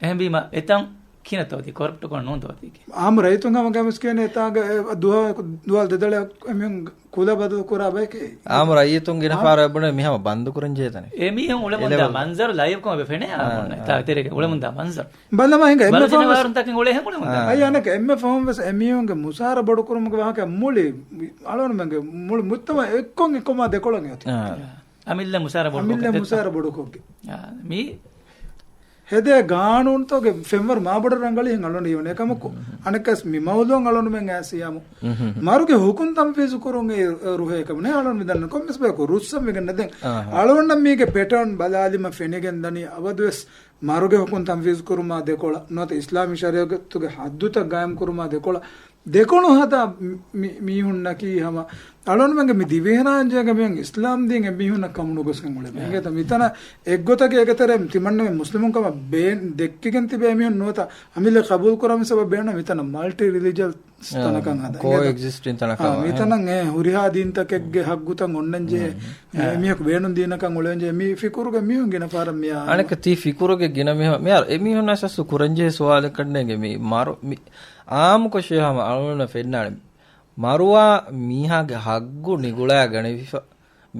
އެހެންވީމަ އެތަން ކިހިނެއްތޯ އޮތީ؟ ކޮރަޕްޓްކޮށް ނޫންތޯ އޮތީކީ؟ އާއްމު ރައްޔިތުން ހަމަ ގަމިސް ކިޔަނީ އެތާގަ އެ ދުވަ-، ދުވާލު ދެދަޅަ އެމީހުން ކުލަ ބަދަލު ކުރާ ބަޔަކޭ. އާއްމު ރައްޔިތުން ގިނަ އާ. ފާރަށް ބުނެ މި ހަމަ ބަންދު ކުރަން ޖެހޭތަނެ. އެމީހުން އުޅެމުންދާ އެލެވެލް. މަންޒަރު ލައިވްކޮށް އެބަ ފެނޭ އާ. އާއްމުން އެތާ ތެރޭގަ އުޅެމުންދާ މަންޒަރު. ބަލަމާ ހިނގާ އެންމެ ބަލަ ފަހުން ވެސް ޖެނެވާރުން ތަކެއް އުޅޭ ހެން އުޅެމުންދާ. އާ. އަޔާނަކަ އެންމެ ފަހުން ވެސް އެމީހުންގެ މުސާރަ ބޮޑުކުރުމުގެ ވާހަކަ މުޅި އަޅުގަނޑުމެންގެ މުޅި މުޖްތަމަޢު އެއްކޮށް އެކަމާ ދެކޮޅަށް އޮތީ. އާ. އަމިއްލަ މުސާރަ ބޮޑުކޮށްގެ އަމިއްލަ މުސާރަ ބޮޑުކޮށްގެ. އާ، މީ ހެދޭ ގާނޫނުތަކުގެ ފެންވަރު މާބޮޑަށް ރަނގަޅީ ހެން އަޅުގަނޑު އިވުނޭ. އެކަމަކު، އަނެއްކާސް މި މައުޟޫޢަށް އަޅުގަނޑުމެން އައިސް ޔާމު. މަރުގެ ހުކުމް ތަންފީޒު ކުރުން އެ ރުހޭ ކަމުނޭ އަޅުގަނޑު މި ދަންނަ ކޮންމެސް ބަޔަކު ރުއްސަން ވެގެން ނެދެން. އާ. އަޅުގަނޑަށް މީގެ ޕެޓާން ބަލާލީމަ ފެނިގެން ދަނީ އަބަދުވެސް މަރުގެ ހުކުމް ތަންފީޒު ކުރުމާ ދެކޮޅަށް ނުވަތަ އިސްލާމީ ޝަރީޢަތުގެ ޙައްދުތައް ގާއިމް ކުރުމާ ދެކޮޅަށް ދެކޮޅު ހަދާ މި-، މީހުންނަކީ ހަމަ އަޅުގަނޑުމެންގެ މި ދިވެހިރާއްޖޭގަ މިއޮތް އިސްލާމް ދީން އެމީހުންނަށް ކަމުނުގޮސްގެން އުޅެމެ. އެ. އިނގޭތަ؟ މިތަނަށް އެއްގޮތަކީ އޭގެތެރޭ ތިމަންނަމެން މުސްލިމުން ކަމަށް ބޭ-، ދެއްކިގެން ތިބޭ މީހުން ނުވަތަ އަމިއްލަ ޤަބޫލު ކުރާ މި ސަބަބު ބޭނުން މިތަނަށް މަލްޓި ރިލިޖަސް ތަނަކަށް ހަދާ. ކޯ އިނގޭތަ؟ އެގްޒިސްޓިން ތަނަކަށް. އާ، މިތަނަށް އެ ހުރިހާ ދީންތަކެއްގެ ހައްގުތައް އޮންނަންޖެހޭ. އެ، އެ. މީހަކު ބޭނުން ދީނަކަށް އުޅެންޖެހޭ. މި ފިކުރުގެ މީހުން ގިނަ ފަހަރަށް މިއާ. އަނެއްކަ ތީ ފިކުރުގެ ގިނަ މީހުން، މިހާރު އެ މީހުން އަސް އަސްލު ކުރަންޖެހޭ ސުވާލަކަށް ނޭނގެ މި މަރު-، މި އާއްމުކޮށް ޝޭހް ހަމަ އަޅުގަނޑަށް ފެންނާނެ. މަރުވާ މީހާގެ ހައްގު ނިގުޅާ ގަނެވިފަ.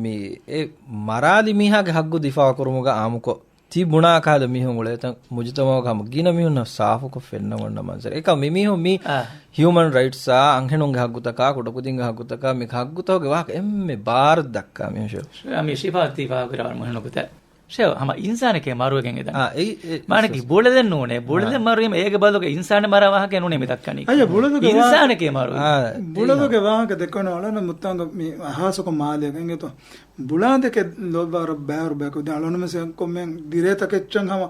މި އެ މަރާލި މީހާގެ ހައްގު ދިފާއު ކުރުމުގަ އާއްމުކޮށް ތި ބުނާ ކަހަލަ މީހުން އުޅޭތަން މުޖުތަމަޢުގަ ހަމަ ގިނަ މީހުންނަށް ސާފުކޮށް ފެންނަމުންނަ މަންޒަރެއް. އެކަމް މި މީހުން މީ އާ. ހިއުމަން ރައިޓްސްއާ، އަންހެނުންގެ ހައްގުތަކާ، ކުޑަކުދިންގެ ހައްގުތަކާ، މި ހައްގުތަކުގެ ވާހަކަ އެންމެ ބާރަށް ދައްކާ މީހުން ޝޭހް. އަ، މި ޝިފާ ތީ ފާހަގަކުރާ ވަރަށް މުހިންމު ގޮތެއް. ޝޭހް، ހަމަ އިންސާނެކޭ މަރުވެގެން އެދަނީ. އާ، އެއީ، އެ، މާނަކީ އެ، ބުޅެލެއް ނޫނޭ. ބުޅެލެއް އާ. މަރުވީމަ އޭގެ ބަދަލުގަ އިންސާނެއް މަރާ ވާހަކައެއް ނޫނޭ މި ދައްކަނީ. އައްޔަ، ބުޅެލުގެ ވާ-، އިންސާނެކޭ މަރުވީ. އާ، އެ، ބުޅެލުގެ ވާހަކަ ދެއްކުނު އަޅަން މުއްތާނގަ މި ހާސަކޮށް މާލޭގަ އިނގޭތޯ. ބުޅާނދެކެ ލޯބާރަ ބައިވަރު ބަޔަކު. ދެން އަޅުންމެސް ކޮންމެ ދިރޭތަކެއްޗަށް ހަމަ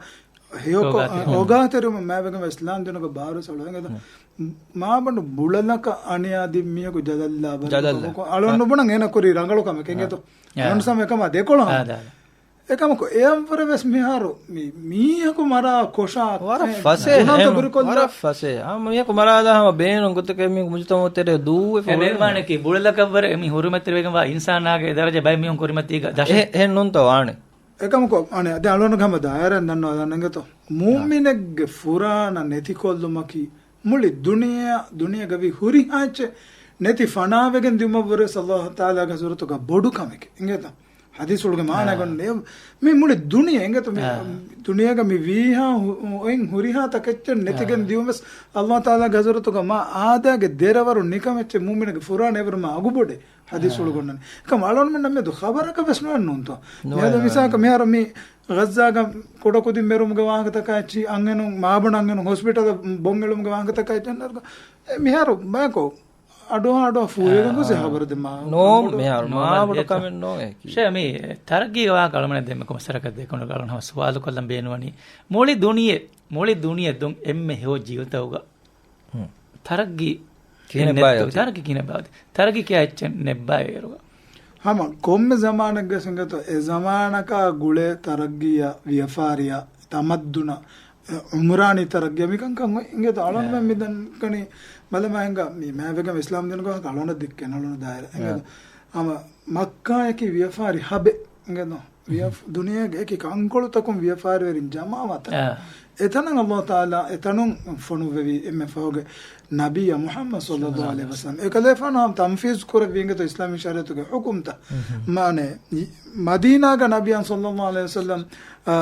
ހެޔޮކޮ-، އޮގާތެރި. އޮގާތެރިވުމަށް މާބެގެން ވެސް ލާން ދިނުގެ ބާރު ސަޅު އިނގޭތޯ. ހުން. މާބަނޑު ބުޅަލަކަށް އަނިޔާ ދިން މީހަކު ޖަލަށްލާ ބަލި ޖަލަށްލާ. ކަމަކު. އަޅުން އަ. ނުބުނަން އޭނަ ކުރީ ރަނގަޅު ކަމެކޭ އިނގޭތޯ. އަ. އަޅުން ސަމެ ކަމާ ދެކޮޅު ހަމަ. އާ، ދާ. އެކަމަކު އެއަށްވުރެ ވެސް މިހާރު މި މީހަކު މަރާ ކޮށާ ވަރަށް އެ ފަސޭހަ ގުނަންތައް އެހެން، ކުރިކޮށްލާ. ވަރަށް ފަސޭހަ. ހަމަ މީހަކު މަރާލާ ހަމަ ބޭނުން ގޮތަކަށް މީހަކު މުޖުތަމަޢު ތެރޭ ދޫވެފަ އެ ހުރި. މޭޒުބާނަކީ ބުޅަލަކަށްވުރެ މި ހުރުމަތްތެރިވެގެންވާ އިންސާނާގެ ދަރަޖަ ބައެއް މީހުން ކުރިމަތީގަ ދަށެއް. އެ-، އެހެން ނޫންތޯ ވާނެ. އެކަމަކު އަނެ އަދި އަޅުގަނޑު ހަމަ ދާއިރާ ދަންނަވާލަން އިނގޭތޯ. މޫމިނެއްގެ ފުރާނަ ނެތިކޮށްލުމަކީ މުޅި ދުނިޔެ، ދުނިޔޭގަވި ހުރިހާ އެއްޗެއް ނެތި ފަނާވެގެން ދިއުމަށްވުރެ ﷲ ތަޢާލާގެ ޙަޟްރަތުގަ ބޮޑު ކަމެކޭ. އިނގޭތަ؟ ޙަދީޘްފުޅުގެ މާނަ އާ. ގަންނަ މި މުޅި ދުނިޔެ އިނގޭތަ؟ މި އާ. ދުނިޔޭގަ މި ވީހާ ހު-، އޮތް ހުރިހާ ތަކެއްޗެއް ނެތިގެން އާ. ދިއުމަސް ﷲ ތަޢާލާގެ ޙަޟްރަތުގަ މާ އާދައިގެ ދެރަވަރު ނިކަމެއްޗެއް މޫމިނެއްގެ ފުރާނަ އެވަރު މާ އަގުބޮޑޭ. ޙަދީޘްފުޅު އާ. ގަންނަނީ. އެކަމް އަޅުންމެންނަށް މެދު ޚަބަރަކަށް ވެސް ނުވެ ނޫންތޯ. ނުވެ، މިއަދު ނުވެ، މިސާލަކަށް ނުވެ. މިހާރު މި ޣައްޒާގަ ކުޑަކުދިން މެރުމުގެ ވާހަކަތަކާ އެއްޗި، އަންހެނުން މާބަނޑު އަންހެނުން ހޮސްޕިޓަލަށް ބޮން އެޅުމުގެ ވާހަކަތަކާ އެއްޗެއް ނަރުގަ. އެ މިހާރު ބަޔަކު އަޑުއަހާ އަޑުއަހާ ފޫހިވެގެން ގޮސް އާ. ހަބަރު ދެމާ. ނޯ، މިހާރު ނޯ، މާބޮޑު އެ ކަމެއް ނޯ އެކީ. ޝޭ، މި ތަރައްގީގެ ވާހަކަ އަޅުމެން ދެންމެ ކޮމެސަރަކަށް ދެކޮނު އަޅުން ހަމަ ސުވާލު ކޮށްލަން ބޭނުންވަނީ. މުޅި ދުނިޔެ، މުޅި ދުނިޔެ ދުން އެންމެ ހެޔޮ ޖީލުތަކުގަ ހުން. ތަރައްގީ ކިހިނެއް އެއްނެތްތޯ؟ ބާއި އޮތީ؟ ތަރައްގީ ކިހިނެއް ބާއި އޮތީ؟ ތަރައްގީ ކިޔާ އެއްޗެއް ނެއްބާއި އޭރުގަ. ހަމަ ކޮންމެ ޒަމާނެއްގަ އިނގޭތޯ، އެ ޒަމާނަކާ ގުޅޭ ތަރައްގީއާ، ވިޔަފާރިއާ، ތަމައްދުނާ، އެ، އުމްރާނީ ތަރައްގީއާ މިކަންކަން އޮތް އިނގޭތޯ. އަޅުންމެން އެ. މިދަން ކަނީ ބަލަމާ ހިނގާ މި މާވެގެން އިސްލާމް ދީނުގަ އަޅުން ދެއްކޭ އަޅުން ދާއިރާ އެ. އިނގޭތޯ. ހަމަ މައްކާއަކީ ވިޔަފާރި ހަބެއް އިނގޭތޯ. ވިޔަ-، ދުނިޔޭގެ އެކި ކަންކޮޅުތަކުން ވިޔަފާރިވެރިން ޖަމާވާ ތަން. އާ. އެތަނަށް ﷲ ތަޢާލާ އެތަނުން ފޮނުއްވެވި އެންމެ ފަހުގެ ނަބިއްޔާ މުޙައްމަދު ޞައްލައްލާހު ޢަލައިހި ވަސައްލަމް. އެކަލޭފާނު ހަމަ ތަންފީޒު ކުރެއްވި އިނގޭތޯ އިސްލާމީ ޝަރީޢަތުގެ ޙުކުމްތައް. މާނަ، މަދީނާގަ ނަބިއްޔާ ޞައްލައްލާހު ޢަލައިހި ވަސައްލަމް، އާ،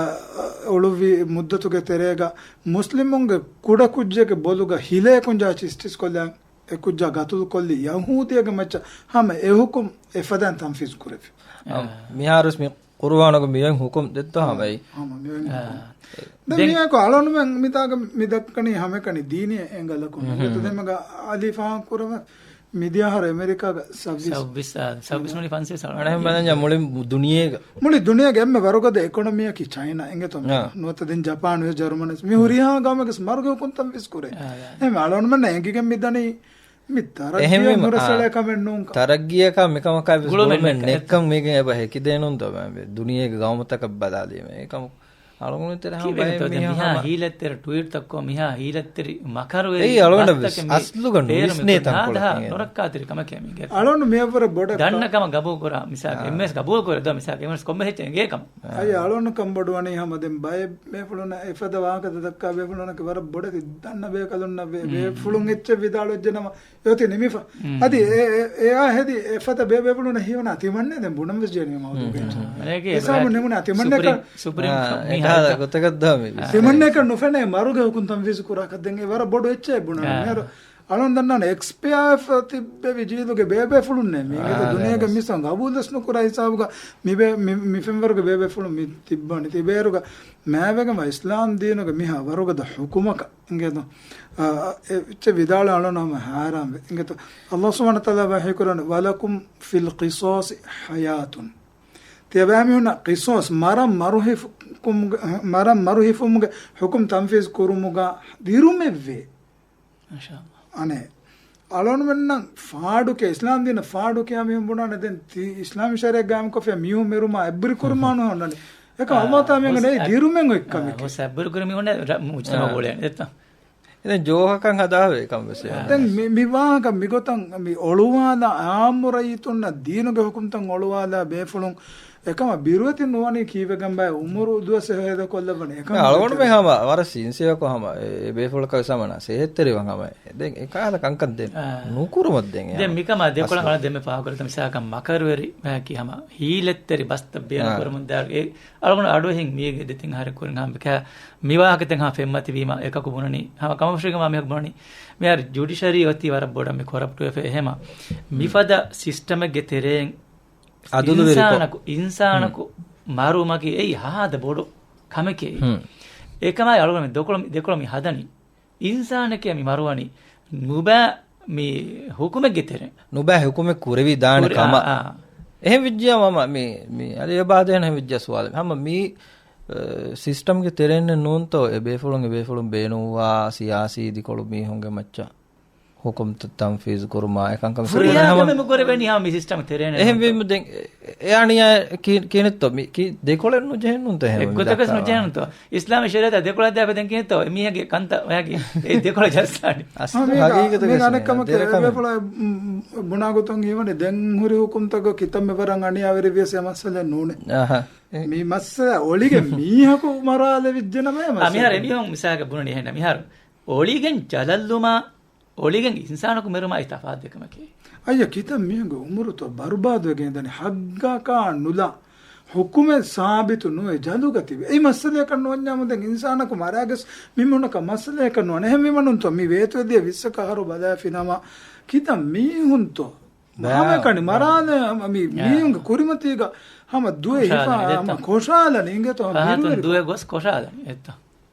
އުޅުއްވި މުއްދަތުގެ ތެރޭގަ މުސްލިމުންގެ ކުޑަކުއްޖެއްގެ ބޮލުގަ ހިލޭ ކުންޖާ ސްޓިޗް ކޮށްލާ އެ ކުއްޖާ ގަތުލު ކޮށްލި ޔަހޫދީއެއްގެ މައްޗަށް ހަމަ އެ ޙުކުމް އެފަދައިން ތަންފީޒު ކުރެވި. އާ، މިހާރުވެސް މި ޤުރުއާނުގެ މި އޮތް ޙުކުމް ދެއްތޯ ހަމަ އެއީ. ހަމަ މި އޮތް އާ. ޙުކުމް. ދެން ދެން މިއާއެކު އަޅުންމެން މިތާގަ މި ދައްކަނީ ހަމައެކަނި ދީނީ އެނގަލަކުން. ހުން. އެތަ ދެމަގަ އަލީ ފާހަގަ ކުރަމަ މިދިޔަ އަހަރު އެމެރިކާގަ ސައްބީސް. ސައްބީސް، އާ، ސައްބީސް ނޫނީ ފަންސަވީސް އަޅާ. އަޅެން ބަލަންޏާ މުޅި ދުނިޔޭގަ. މުޅި ދުނިޔޭގެ އެންމެ ވަރުގަދަ އެކޮނޮމީއަކީ ޗައިނާ އިނގޭތޯ. އާ. ނުވަތަ ދެން ޖަޕާން ވެސް ޖަރުމަނީ ވެސް. މި ހުރިހާ ގައުމެއްގެ މަރުގެ ހުކުމް ތަންފީޒު ކުރޭ. އާ، އާ. އެހެން އަޅުންމެންނަށް އެނގިގެން މިދަނީ މި ތަރައްގީއަށް އެހެންވީމަ، ނުރަސް އާ، އަޅާ ކަމެއް ނޫންކަން. ތަރައްގީއަކާ މިކަމަކާ ވެސް ގުޅުމެއް ގުޅުމެއް ނެއްކަން ނެއްކަން މީގެން އެބަ ހެކިދޭނުންތޯ މަ-، ދުނިޔޭގެ ގައުމުތަކަށް ބަލާލީމަ. އެކަމަކު އަޅުގަނޑު ތެރެ ހަމަ ބައެއް މީހާ މިހާ ހަމަ ހީލަތްތެރި ޓުވީޓްތަކު މިހާ ހީލަތްތެރި މަކަރުވެރި އެއީ އަޅުގަނޑަށް ބަސްތަކެއް ވެސް މި އަސްލުގަ ބޭރު ނުވިސްނޭ މި ތަންކޮޅެއް ނާދަހާ އިނގޭ. ނުރައްކާތެރި ކަމެކޭ މި ގެ. އަޅުގަނޑު މިއަށްވުރެ ބޮޑަށް ދަންނަ ކަމަށް ގަބޫލު ކުރާ މިސާލަކަށް އާ. އެންމެސް ގަބޫލު ކުރެއްދާ މިސާލަކަށް އެންމެސް ކޮންމެ ހެއްޗެއް އެނގޭ ކަމަށް. އާ. އަދި އަޅުގަނޑު ކަންބޮޑުވަނީ ހަމަ ދެން ބައެއް ބޭފުޅުންނަށް އެފަދަ ވާހަކަތައް ދައްކާ ބޭފުޅުންނަކީ ވަރަށް ބޮޑެތި ދަންނަ ބޭކަލުންނަށް ވޭ. މް. ބޭފުޅުން އެއްޗެއް ވިދާޅުވެއްޖެ ނަމަ އެއޮތީ ނިމިފަ. މް. އަދި އެ، އެ، އެއާ ހެދި އެފަދަ ބޭބޭފުޅުންނަށް ހީވަނާ ތިމަންނޭ ދެން ބުނަން ވެސް ޖެހޭނީ މައުޟޫގެ މް. އެއްޗެއް. މަނޭގެ ހިސާބު ނިމުނާ ތިމަންނޭކަ. ސުޕްރީމް، ސުޕްރީމް އާ، މީހާ އެކާ އެކަ. ގޮތަކަށް ދާ މި އާ. ތިމަންނޭކަ ނުފެނޭ މަރުގެ ހުކުން ތަންފީޒު ކުރާކަށް ދެން އެ ވަރަށް ބޮޑު އެއްޗެއް ބުނަން. އާ. މިހާރު އަޅުން ދަންނާނެ އެކްސްޕަޔާވެފަ ތިއްބެވި ޖީލުގެ ބޭބޭފުޅުންނޭ މީގެ އާ، ދުނިޔޭގެ އާ. މިސާ ގަބޫލުވެސް ނުކުރާ ހިސާބުގަ މި ބޭ-، މި، މި ފެންވަރުގެ ބޭބޭފުޅުން މި ތިއްބާނެ. ތިބޭރުގަ މާވެގެންވާ އިސްލާމް ދީނުގެ މިހާ ވަރުގަދަ ޙުކުމަކަށް އިނގޭތޯ. އާ، އެ އެއްޗެއް ވިދާޅު އަޅުން ހަމަ ހައިރާންވެ އިނގޭތޯ. ﷲ ސުބްޙާނަހޫ ވަތަޢާލާ ވަޙީކުރަން، "وَلَكُمْ فِي الْقِصَاصِ حَيَاةٌ." ތިޔަބައިމީހުންނަށް ޤިޞާޞް މަރަން މަރު ހިފު-، މަރު ހިފުމުގެ ޙުކުމް ތަންފީޒު ކުރުމުގަ ދިރުމެއްވޭ. މާޝާﷲ. އަނެއް އަޅުގަނޑުމެންނަށް ފާޑުކޭ، އިސްލާމް ދީނަށް ފާޑުކިޔާ މީހުން ބުނާނެ ދެން ތި އިސްލާމީ ޝަރީޢަތް ގާއިމްކޮށްފި މީހުން މެރުމާ އެއްބުރި ކުރުމާ ނުހަންނަނީ. އެކަމް އަﷲ ތާ މީހުން ދިރުމެއް އޮތްކަމެކޭ. ހުސް އެއްބުރި ކުރި މީހުން މުޖްތަމަޢު ގުޅޭ އެތަ؟ އެދެން ޖޯހަކަށް ހަދާވޭ ކަން ވެސް. ދެން މި، މި ވާހަކަ މިގޮތަށް މި އޮޅުވާލާ އާއްމު ރައްޔިތުންނަށް ދީނުގެ ޙުކުމްތައް އޮޅުވާލާ ބޭފުޅުން އެކަމަށް ބިރުވެތި ނުވަނީ ކީއްވެގެންބާ އުމުރު ދުވަސް ހޭދަކޮށްލައްވަނީ އެކަމަށް ދެ އަޅުގަނޑުމެން ހަމަ ވަރަށް ސިންސިއަރކޮށް ހަމަ އެ ބޭފުޅަކަށް ވެސް ހަމަ ނަސޭހަތްތެރިވަން ހަމަ ދެން އެކަހަލަ ކަންކަން ދެން ނުކުރުމަށް ދެން ދެން މިކަމާ ދެކޮޅަށް އަޅަ ދެންމެ ފާހަގަކުރަތަ މިސާލަކަށް މަކަރުވެރި މާކި ހަމަ ހީލަތްތެރި ބަސްތައް ބޭނުން ކުރަމުން ދާ އެ އަޅުގަނޑު އަޑުއެހިން މީގެ ދެތިން އަހަރެއް ކުރިން ހަމަ މިވާހަކަތައް ހަމަ ފެންމަތިވީމަ އެކަކު ބުނަނީ ހަމަ ކަމަށްފުށީގަ މާ މީހަކު ބުނަނީ މިހާރު ޖުޑިޝަރީ އޮތީ ވަރަށް ބޮޑަށް މި ކޮރަޕްޓް ވެފަ އެހެމަ މިފަދަ ސިސްޓަމެއްގެ ތެރެއިން އިންސާނަކު، އިންސާނަކު މަރުވުމަކީ އެއީ ހާދަ ބޮޑު ކަމެކޭ. އެކަމާއި އަޅުގަނޑު މި ދެކޮޅު، ދެކޮޅު މި ހަދަނީ. އިންސާނެކޭ މި މަރުވަނީ. ނުބައި މި ޙުކުމެއްގެ ތެރެއިން. ނުބައި ޙުކުމެއް ކުރެވި ދާނެ ކުރެ، ކަމަށް. އާ، އާ. އެހެން ވިއްޖިޔާ މަމަ މި، މި އަދި އެބާދޭން އެހެން ވިއްޖިޔާ ސުވާލެއް. ހަމަ މި، އަ، ސިސްޓަމްގެ ތެރެއިން ނޫންތޯ އެ ބޭފުޅުން އެ ބޭފުޅުން ބޭނުންވާ ސިޔާސީ ދިކޮޅު މީހުންގެ މައްޗަށް ޙުކުމްތައް ތަންފީޒު ކުރުމާ އެކަންކަމެއް ހުރިހާ ކަމެއް މި ކުރެވެނީ ހަމަ މި ސިސްޓަމް ތެރޭނެ އެހެން ނޫންތޯ؟ ވީމަ ދެން އެ، އެ އަނިޔާ ކީ، ކީނެއްތޯ މި، ކީ ދެކޮޅެއް ނުޖެހެން ނޫންތޯ އެހެން އެއްގޮތަކަސް ނުޖެހެންތޯ؟ އިސްލާމީ ޝަރީޢަތާ ދެކޮޅަށް ދާފަ ދެން ކީނެއްތޯ؟ އެ މީހެއްގެ ކަންތައް އޮޔާގި އެ ދެކޮޅަށް ޖައްސާނެ. އަސްލު ހަގީގަތުގަ އަނެއްކަމަކީ ދެރަކަމެއް. ބޭފުޅާ ބުނާ ގޮތުން ހީވަނީ ދެން ހުރި ހުކުމްތަކަށް ކިތަންމެ ވަރަށް އަނިޔާވެރި ވިޔަސް އެ މައްސަލައެއް ނޫނޭ. އަހަ. މި މައްސަލަ އޮޅިގެން މީހަކު މަރާލެވިއްޖެނަމޭ އަ، މިހާރު މައްސަލަ. އެމީހުން މިސާލަކަށް ބުނަނީ އެހެން މިހާރު އޮޅިގެން ޖަލަށްލުމާ އޮޅިގެން އިންސާނަކު މެރުމާ އެއީ ތަފާތު ދެކަމަކީ. އައްޔަ ކިތަން މީހުންގެ އުމުރުތޯ ބަރުބާދުވެގެން ދަނީ ހައްގަކާ ނުލާ ހުކުމެއް ސާބިތު ނުވެ ޖަލުގަ ތިބެ. އެއީ މައްސަލައަކަށް ނުވަންޏާމު ދެން އިންސާނަކު މަރާގެސް މި މީހުންނަކަށް މައްސަލައަކަށް ނުވަނެ. އެހެން މި މަނުންތޯ މި ވޭތުވެދިޔަ ވިއްސަކަށް އަހަރު ބަލާފިނަމަ ކިތަން މީހުންތޯ ބާ، ހަމައެކަނި ބާ. މަރާލެ ހަމަ މި ޔާ. މީހުންގެ ކުރިމަތީގަ ހަމަ ދުވެ ހިފާ ކޮށާލަނީ ހަމަ އެތަ؟ ކޮށާލަނީ އިނގޭތޯ ހަމަ ފަހަތުން ބިރުވެރި ދުވެ ގޮސް ކޮށާލަނީ އެތަ؟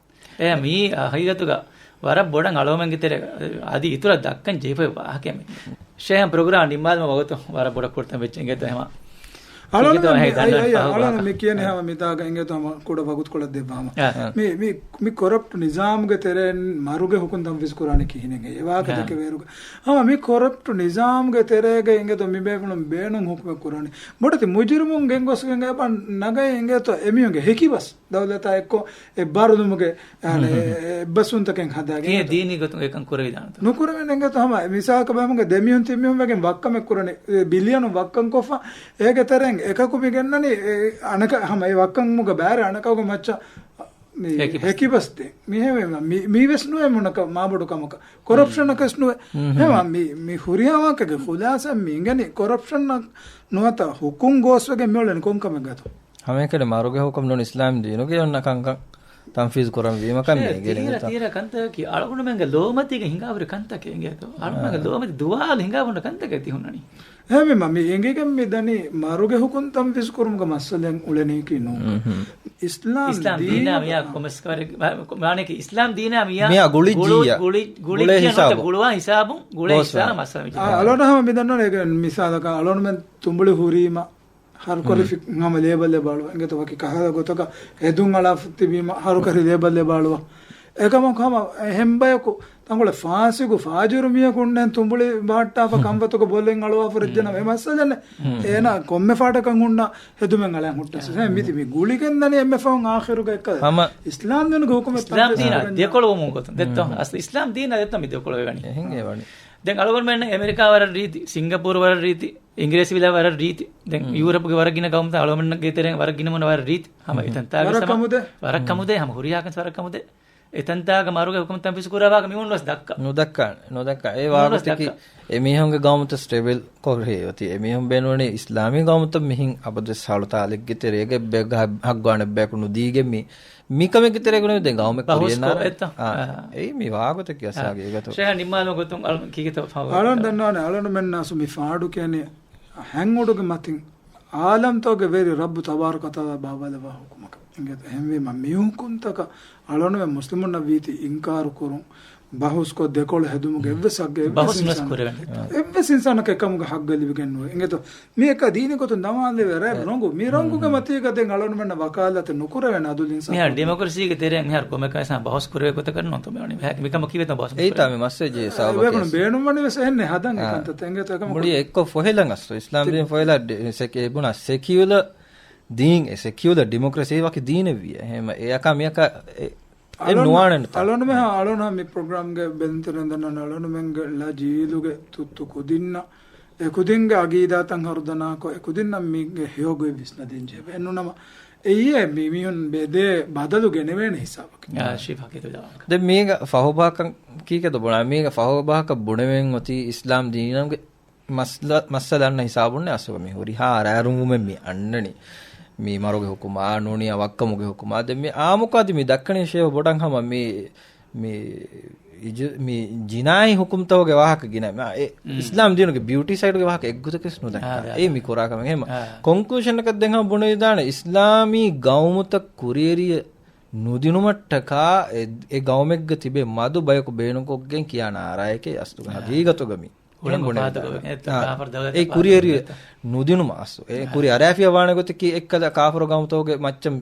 އެ މީ ހަގީގަތުގަ ވަރަށް ބޮޑަށް އަޅުގަނޑުމެންގެ ތެރޭ އަދި އިތުރަށް ދައްކަން ޖެހިފައި ވާހަކައެއް މި. ޝޭހަށް ޕްރޮގްރާމް ނިންމާލުމަށް ވަގުތު ވަރަށް ބޮޑަށް ކުރިތަން ވެއްޖެ އިނގޭތޯ ހަމަ. އަޅުގަނޑު މި، އައި، އައި، އަޅުގަނޑު މި ކިޔަނީ ހަމަ މިތާގަ އިނގޭތޯ ހަމަ ކުޑަ ވަގުތުކޮޅެއް ދެއްވާ ހަމަ. އާ. މި، މި، މި ކޮރަޕްޓް ނިޒާމުގެ ތެރެއިން މަރުގެ ހުކުމް ތަންފީޒު ކުރާނީ ކިހިނެއް؟ އެ ވާހަކަ އާ. ދެކެ ބޭރުގަ. ހަމަ މި ކޮރަޕްޓް ނިޒާމުގެ ތެރޭގަ އިނގޭތޯ މި ބޭފުޅުން ބޭނުން ހުކުމެއް ކުރާނީ. ބޮޑެތި މުޖުރިމުން ގެންގޮސްގެން އެބަ ނަގައި އިނގޭތޯ އެމީހުންގެ ހެކިބަސް. ދައުލަތާ އެއްކޮށް އެ ބަރުލުމުގެ، އަނެ، ހުން، ހުން، ހުން. އެ، އެއްބަސްވުންތަކެއް ހަދާގެން ދީނީ ގޮތުން އެކަން ކުރެވިދާނެތަ؟ ނުކުރެވެން އިނގޭތޯ ހަމަ މިސާލަކަށް ބައިމުގެ ދެމީހުން ތިންމީހުން ވެގެން ވައްކަމެއް ކުރަނީ، އެ، ބިލިއަނު ވައްކަން ކޮށްފަ، އޭގެ ތެރެއިން އެކަކު މި ގެންނަނީ، އެ، އަނެކަ ހަމަ އެ ވައްކަމުގެ ބާރެއް އަނެކަކުގެ މައްޗަށް މި ހެކިބަސް. ހެކިބަސް ދޭ. މި ހެވެ، މި، މީ ވެސް ނުވެ މުނަކަ މާބޮޑު ކަމަކަށް. ކޮރަޕްޝަނަކަސް ނުވެ. ހުން، ހުން. ހެވާ މި، މި ހުރިހާ ވާހަކަގެ ޚުލާސަ މި އިނގެނީ ކޮރަޕްޝަނަށް ނުވަތަ ހުކުމް ގޯސްވެގެން މިއުޅެނީ ކޮން ކަމެއްގަތޯ؟ ހަމައެކަނި މަރުގެ ހުކުމް ނޫން އިސްލާމް ދީނުގެ އޮންނަ ކަންކަން ތަންފީޒު ކުރަން ވީމަކަށް މި އެ، އިނގޭނެ ތީރަ، ތީރަ ކަންތަކަކީ އަޅުގަނޑުމެންގެ ލޯމަތީގަ ހިނގާ ހުރި ކަންތަކެއް އިނގޭތޯ؟ އަޅުގަނޑުމެންގެ އާ. ލޯމަތި ދުވާލު ހިނގާ ބުންޏާ ކަންތަކެއް ތި ހުންނަނީ. ހެވީމަ މި އެނގިގެން މި ދަނީ މަރުގެ ހުކުމް ތަންފީޒު ކުރުމުގެ މައްސަލައެއް އުޅެނީކީ ނޫން. ހުން، ހުން. އިސްލާމް އިސްލާމް ދީނާ ދީނާ މިޔާ ކޮމެސް ކަވަރެއް، މާނައަކީ އިސްލާމް ދީނާ މިޔާ މިޔާ ގުޅި ގުޅު-، ޖީއަށް. ގުޅި، ގުޅި ގުޅޭ ޖީއަށް ނުވަތަ ހިސާބު. ގުޅުވާ ހިސާބުން ގުޅޭ ގޯސް ހިސާބަށް ވާ. މައްސަލަ މި އާ، އަޅުގަނޑު ހަމަ މި ދަންނަވަނީ އޭގެ މިސާލަކަށް އަޅުގަނޑުމެން ތުނބުޅި ހުރީމަ ހަރުކަރި ހުން. ފި-، ހަމަ ލޭބަލް އެބަ އަޅުވާ. އިނގޭތޯ ވަކި ކަހަލަ ގޮތަކަށް ހެދުން އަޅާފަ ތިބީމަ ހަރުކަރި ލޭބަލް އެބަ އަޅުވާ. އެކަމަކު ހަމަ އެހެން ބަޔަކު ތަންކޮޅެއް ފާސިގު ފާޖިރު މީހަކު ހުންނަން ތުނބުޅި ބަހައްޓާފަ ކަންފަތަކު ބޮލެއް އަޅުވާފަ ރެއްޖެނަމަ އެ މައްސަލަ ނެ. ހުން. އޭނާ ކޮންމެ ފާޑަކަށް ހުންނަ ހެދުމެއް އަޅަން ހުއްޓަސް. ހުން. މިތި މި ގުޅިގެން ދަނީ އެންމެ ފަހުން އާޚިރުގަ އެއްކަލަ. ހަމަ އިސްލާމް ދީނުގެ ހުކުމެއް އިސްލާމް ތަންފީޒު ދީނާ ކުރަންޏާ. ދެކޮޅުވުމުގެ ގޮތުން. ދެއްތޯ؟ ހުން. އަސްލު އިސްލާމް ދީނާ ދެއްތޯ މި ދެކޮޅު ވެވަނީ. އެހެން އެވަނީ. ދެން އަޅުގަނޑުމެން އެމެރިކާ ވަރަށް ރީތި، ސިންގަޕޫރު ވަރަށް ރީތި، އިނގިރޭސިވިލާ ވަރަށް ރީތި. ދެން ހުން. ޔޫރަޕުގެ ވަރަށް ގިނަ ގައުމުތައް އަޅުގަނޑުމެންގެ ތެރެއިން ވަރަށް ގިނަ މުނަ ވަރަށް ރީތި. ހަމަ ހުން. އެތަންތާގަ ވަރަށް ސަމަ-، ކަމުދޭ. ވަރަށް ކަމުދޭ، ހަމަ ހުރިހާ ކަންތައް ތަންފީޒު ކުރާ ވާހަކަ މި އޮންނަސް ދައްކަ. ނުދައްކާ، ނުދައްކާ. އެ ނުވަސް ވާގޮތަކީ ދައްކަ. އެ މީހުންގެ ގައުމުތައް ސްޓޭބިލް ކޮށް ހެޔޮތީ. އެ މީހުން ބޭނުނީ އިސްލާމީ ގައުމުތައް މިހިން އަބަދުވެސް ހަޅުތާލެއްގެ ތެރޭގަ އެއްބަޔަކު ހައްގު އަނެއްބަޔަކު ނުދީގެން މި މިކަމެއްގެ ތެރޭގަ ނުވެ ދެން ގައުމެއް ބަހުސް ކުރިޔަށް ކޮށް ނާންނާނެ. އެއްތަ؟ އާ، އާ. އެއީ މި ވާގޮތަކީ އަސް އާ. ހަގީގަތު. ޝޭހަށް ނިންމާލުމަށް ގޮތުން އަޅު ކީކޭތޯ ފާވަރު އަޅުން ކުރަނީ؟ ދަންނާނެ، އަޅުންމެންނަށް މި ފާޑު ކިޔަނީ ހެން އުޑުގެ މަތިން އާލަމްތަކުގެ ވެރި ރައްބު ތަބާރަކަ ވަތަޢާލާ ބާވާލައްވާ ހުކުމަކަށް. އިނގޭތޯ؟ އެހެންވީމަ މި ހުކުމްތަކަށް އަޅުންމެން މުސްލިމުންނަށް ވީތީ އިންކާރު ކުރުން. ބަހުސްކޮށް ދެކޮޅު ހެދުމުގެ އެއްވެސް ހައްގެއް އެއްވެސް ބަހުސް ނުވެސް އިންސާނަކަށް، ކުރެވެން. އެއްވެސް އިންސާނަކަށް އެކަމުގެ ހައްގެއް ލިބިގެން ނުވޭ. އިނގޭތޯ؟ މީ އެކަ ދީނީ ގޮތުން ދަމާލެވޭ ރައެއް އެ. ރޮނގު. މި ރޮނގުގެ މަތީގަ ދެން އަޅުގަނޑުމެންނަށް ވަކާލަތެއް ނުކުރެވޭނެ އަދުލު އިންސާފު. މިހާރު ޑިމޮކްރަސީގެ ތެރެއިން މިހާރު ކޮންމެ ކަމެއް ބަހުސް ކުރެވޭ ގޮތަކަށް ނޫންތޯ މި ވަނީ. މިކަމަށް ކީއްވެތޯ ބަހުސް ނުކުރެވޭ؟ އެއީތާ މި މައްސަލަ ޖެހޭ ސަބަބަކީ. ބޭނުންވަނީވެސް އެހެންނެއް ހަދަން އާ. އެކަންތައް އެނގޭތޯ އެކަމަކު. މުޅި އެއްކޮށް ފޮހެލަން އަސްލު. އިސްލާމް ދީން ފޮހެލާ ޑި-، ސެކި-، އެ ބުނާ ސެކިއުލަ ދީން، އެ ސެކިއުލަ ޑިމޮކްރަސީ ވަކި ދީނެއް ވިޔަ. އެހެން އެއަކާ މިއަކާ އެ އެ އަޅުން-، ނުވާނެ ނުތާ. އަޅުންމެހާ، އަޅުންހާ މި ޕްރޮގްރާމްގެ ބެލުންތެރިން ދަންނަން އަޅުންމެންގެ ޅަ ޖީލުގެ ތުއްތު ކުދިންނަށް، އެ ކުދިންގެ އަގީދާތައް ހަރުދަނާކޮށް، އެ ކުދިންނަށް މީގެ ހެޔޮގޮތް ވިސްނަދޭން ޖެހޭ. އެންނުނަމަ، އެއީ މި މީހުން ބެދޭ ބަދަލު ގެނެވޭނެ ހިސާބަކީ. އާ، ޝީފާ ކީކޭތޯ ދާ. ދެން މީގަ ފަހުބާކަން ކީކޭތޯ ބުނާ؟ މީގަ ފަހުބާކަށް ބުނެވެން އޮތީ އިސްލާމް ދީނުގެ މައްސަލަ، މައްސަލަ އަންނަ ހިސާބުންނެ އަސްލުގަ މި ހުރިހާ ރައިރުވުމެއް މި އަންނަނީ. މި މަރުގެ ހުކުމާ ނޫނީ ވައްކަމުގެ ހުކުމާ. ދެން މި އާއްމުކޮށް އަދި މި ދައްކަނީ ޝޭހު ބޮޑަށް ހަމަ މި، މި އިޖު-، މި ޖިނާއީ ހުކުމްތަކުގެ ވާހަކަ ގިނަ، މި އެ މް. އިސްލާމް ދީނުގެ ބިއުޓީ ސައިޑުގެ ވާހަކަ އެއްގޮތަކަސް ނުދައްކާ. އާ، އެއީ މި ކުރާ ކަމެއް. އެހެން އާ. ކޮންކްލޫޝަނަކަށް ދެން ހަމަ ބުނެވިދާނެ އިސްލާމީ ގައުމުތައް ކުރިއެރިޔަ ނުދިނުމަށްޓަކާ އެ، އެ ގައުމެއްގަ ތިބޭ މަދު ބަޔަކު ބޭނުންކޮށްގެން ކިޔާ ނާރާއެކޭ އަސްލުގަ އާ. ހަގީގަތުގަ މި. އެހެން ބުނެވިދާނެ. އާ. އެ ކާފަރު ދައުލަތަށް އެ ކުރިއެރި ނުދިނުމަށް އަސްލު. އެ އާ. ކުރި އަރާފިޔަ ވާނެ ގޮތަކީ އެއްކަލަ ކާފަރު ގައުމުތަކުގެ މައްޗަށް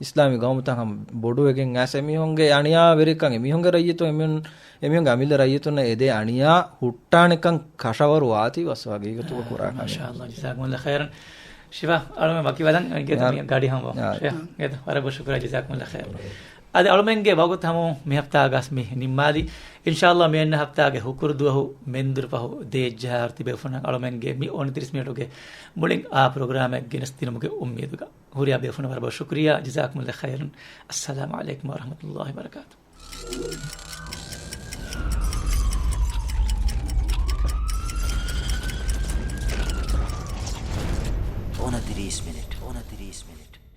އިސްލާމީ ގައުމުތައް ހަމަ ބޮޑުވެގެން އައިސް އެމީހުންގެ އަނިޔާވެރިކަން، އެމީހުންގެ ރައްޔިތުން، އެމީހުން، އެމީހުންގެ އަމިއްލަ ރައްޔިތުންނަށް އެދޭ އަނިޔާ ހުއްޓާނެކަން ކަށަވަރު ވާތީ ވަސް ހަގީގަތުގަ އާ، ކުރާ ކަމެއް. މާޝާﷲ، ޖަޒާކުމުﷲ ޚައިރަން. ޝިފާ، އަޅުމެން ވަކިވެލަން އަންގޭތަ އާ. މި ގަޑި ހަމަ. އާ. ޝިފާ، އިނގޭތަ ވަރަށް ބޮޑަށް ޝުކުރާ، ޖަޒާކުމުﷲ ޚައިރަން. އަދި އަޅުމެންގެ ވަގުތު ހަމަ މި ހަފްތާގަސް މި ނިންމާލި. އިންޝާﷲ މި އަންނަ ހަފްތާގެ ހުކުރު ދުވަހު މެންދުރު ފަހު ދޭއްޖަހާ ތިބޭފުޅުންނަށް އަޅުމެންގެ މި އޮނިތިރީސް މިނެޓުގެ މުޅިން އާ ޕްރޮގްރާމެއް ގެނެސްދިނުމުގެ އުއްމީދުގަ. ހުރިހާ ބޭފުޅުންނަށް ވަރަށް ބޮޑަށް ޝުކުރިއްޔާ، ޖަޒާކުމުﷲ ޚައިރަން. އައްސަލާމު ޢަލައިކުމް ވަރަޙްމަތުﷲ ވަބަރަކާތު. އޮނަތިރީސް މިނެޓް، އޮނަތިރީސް މިނެޓް.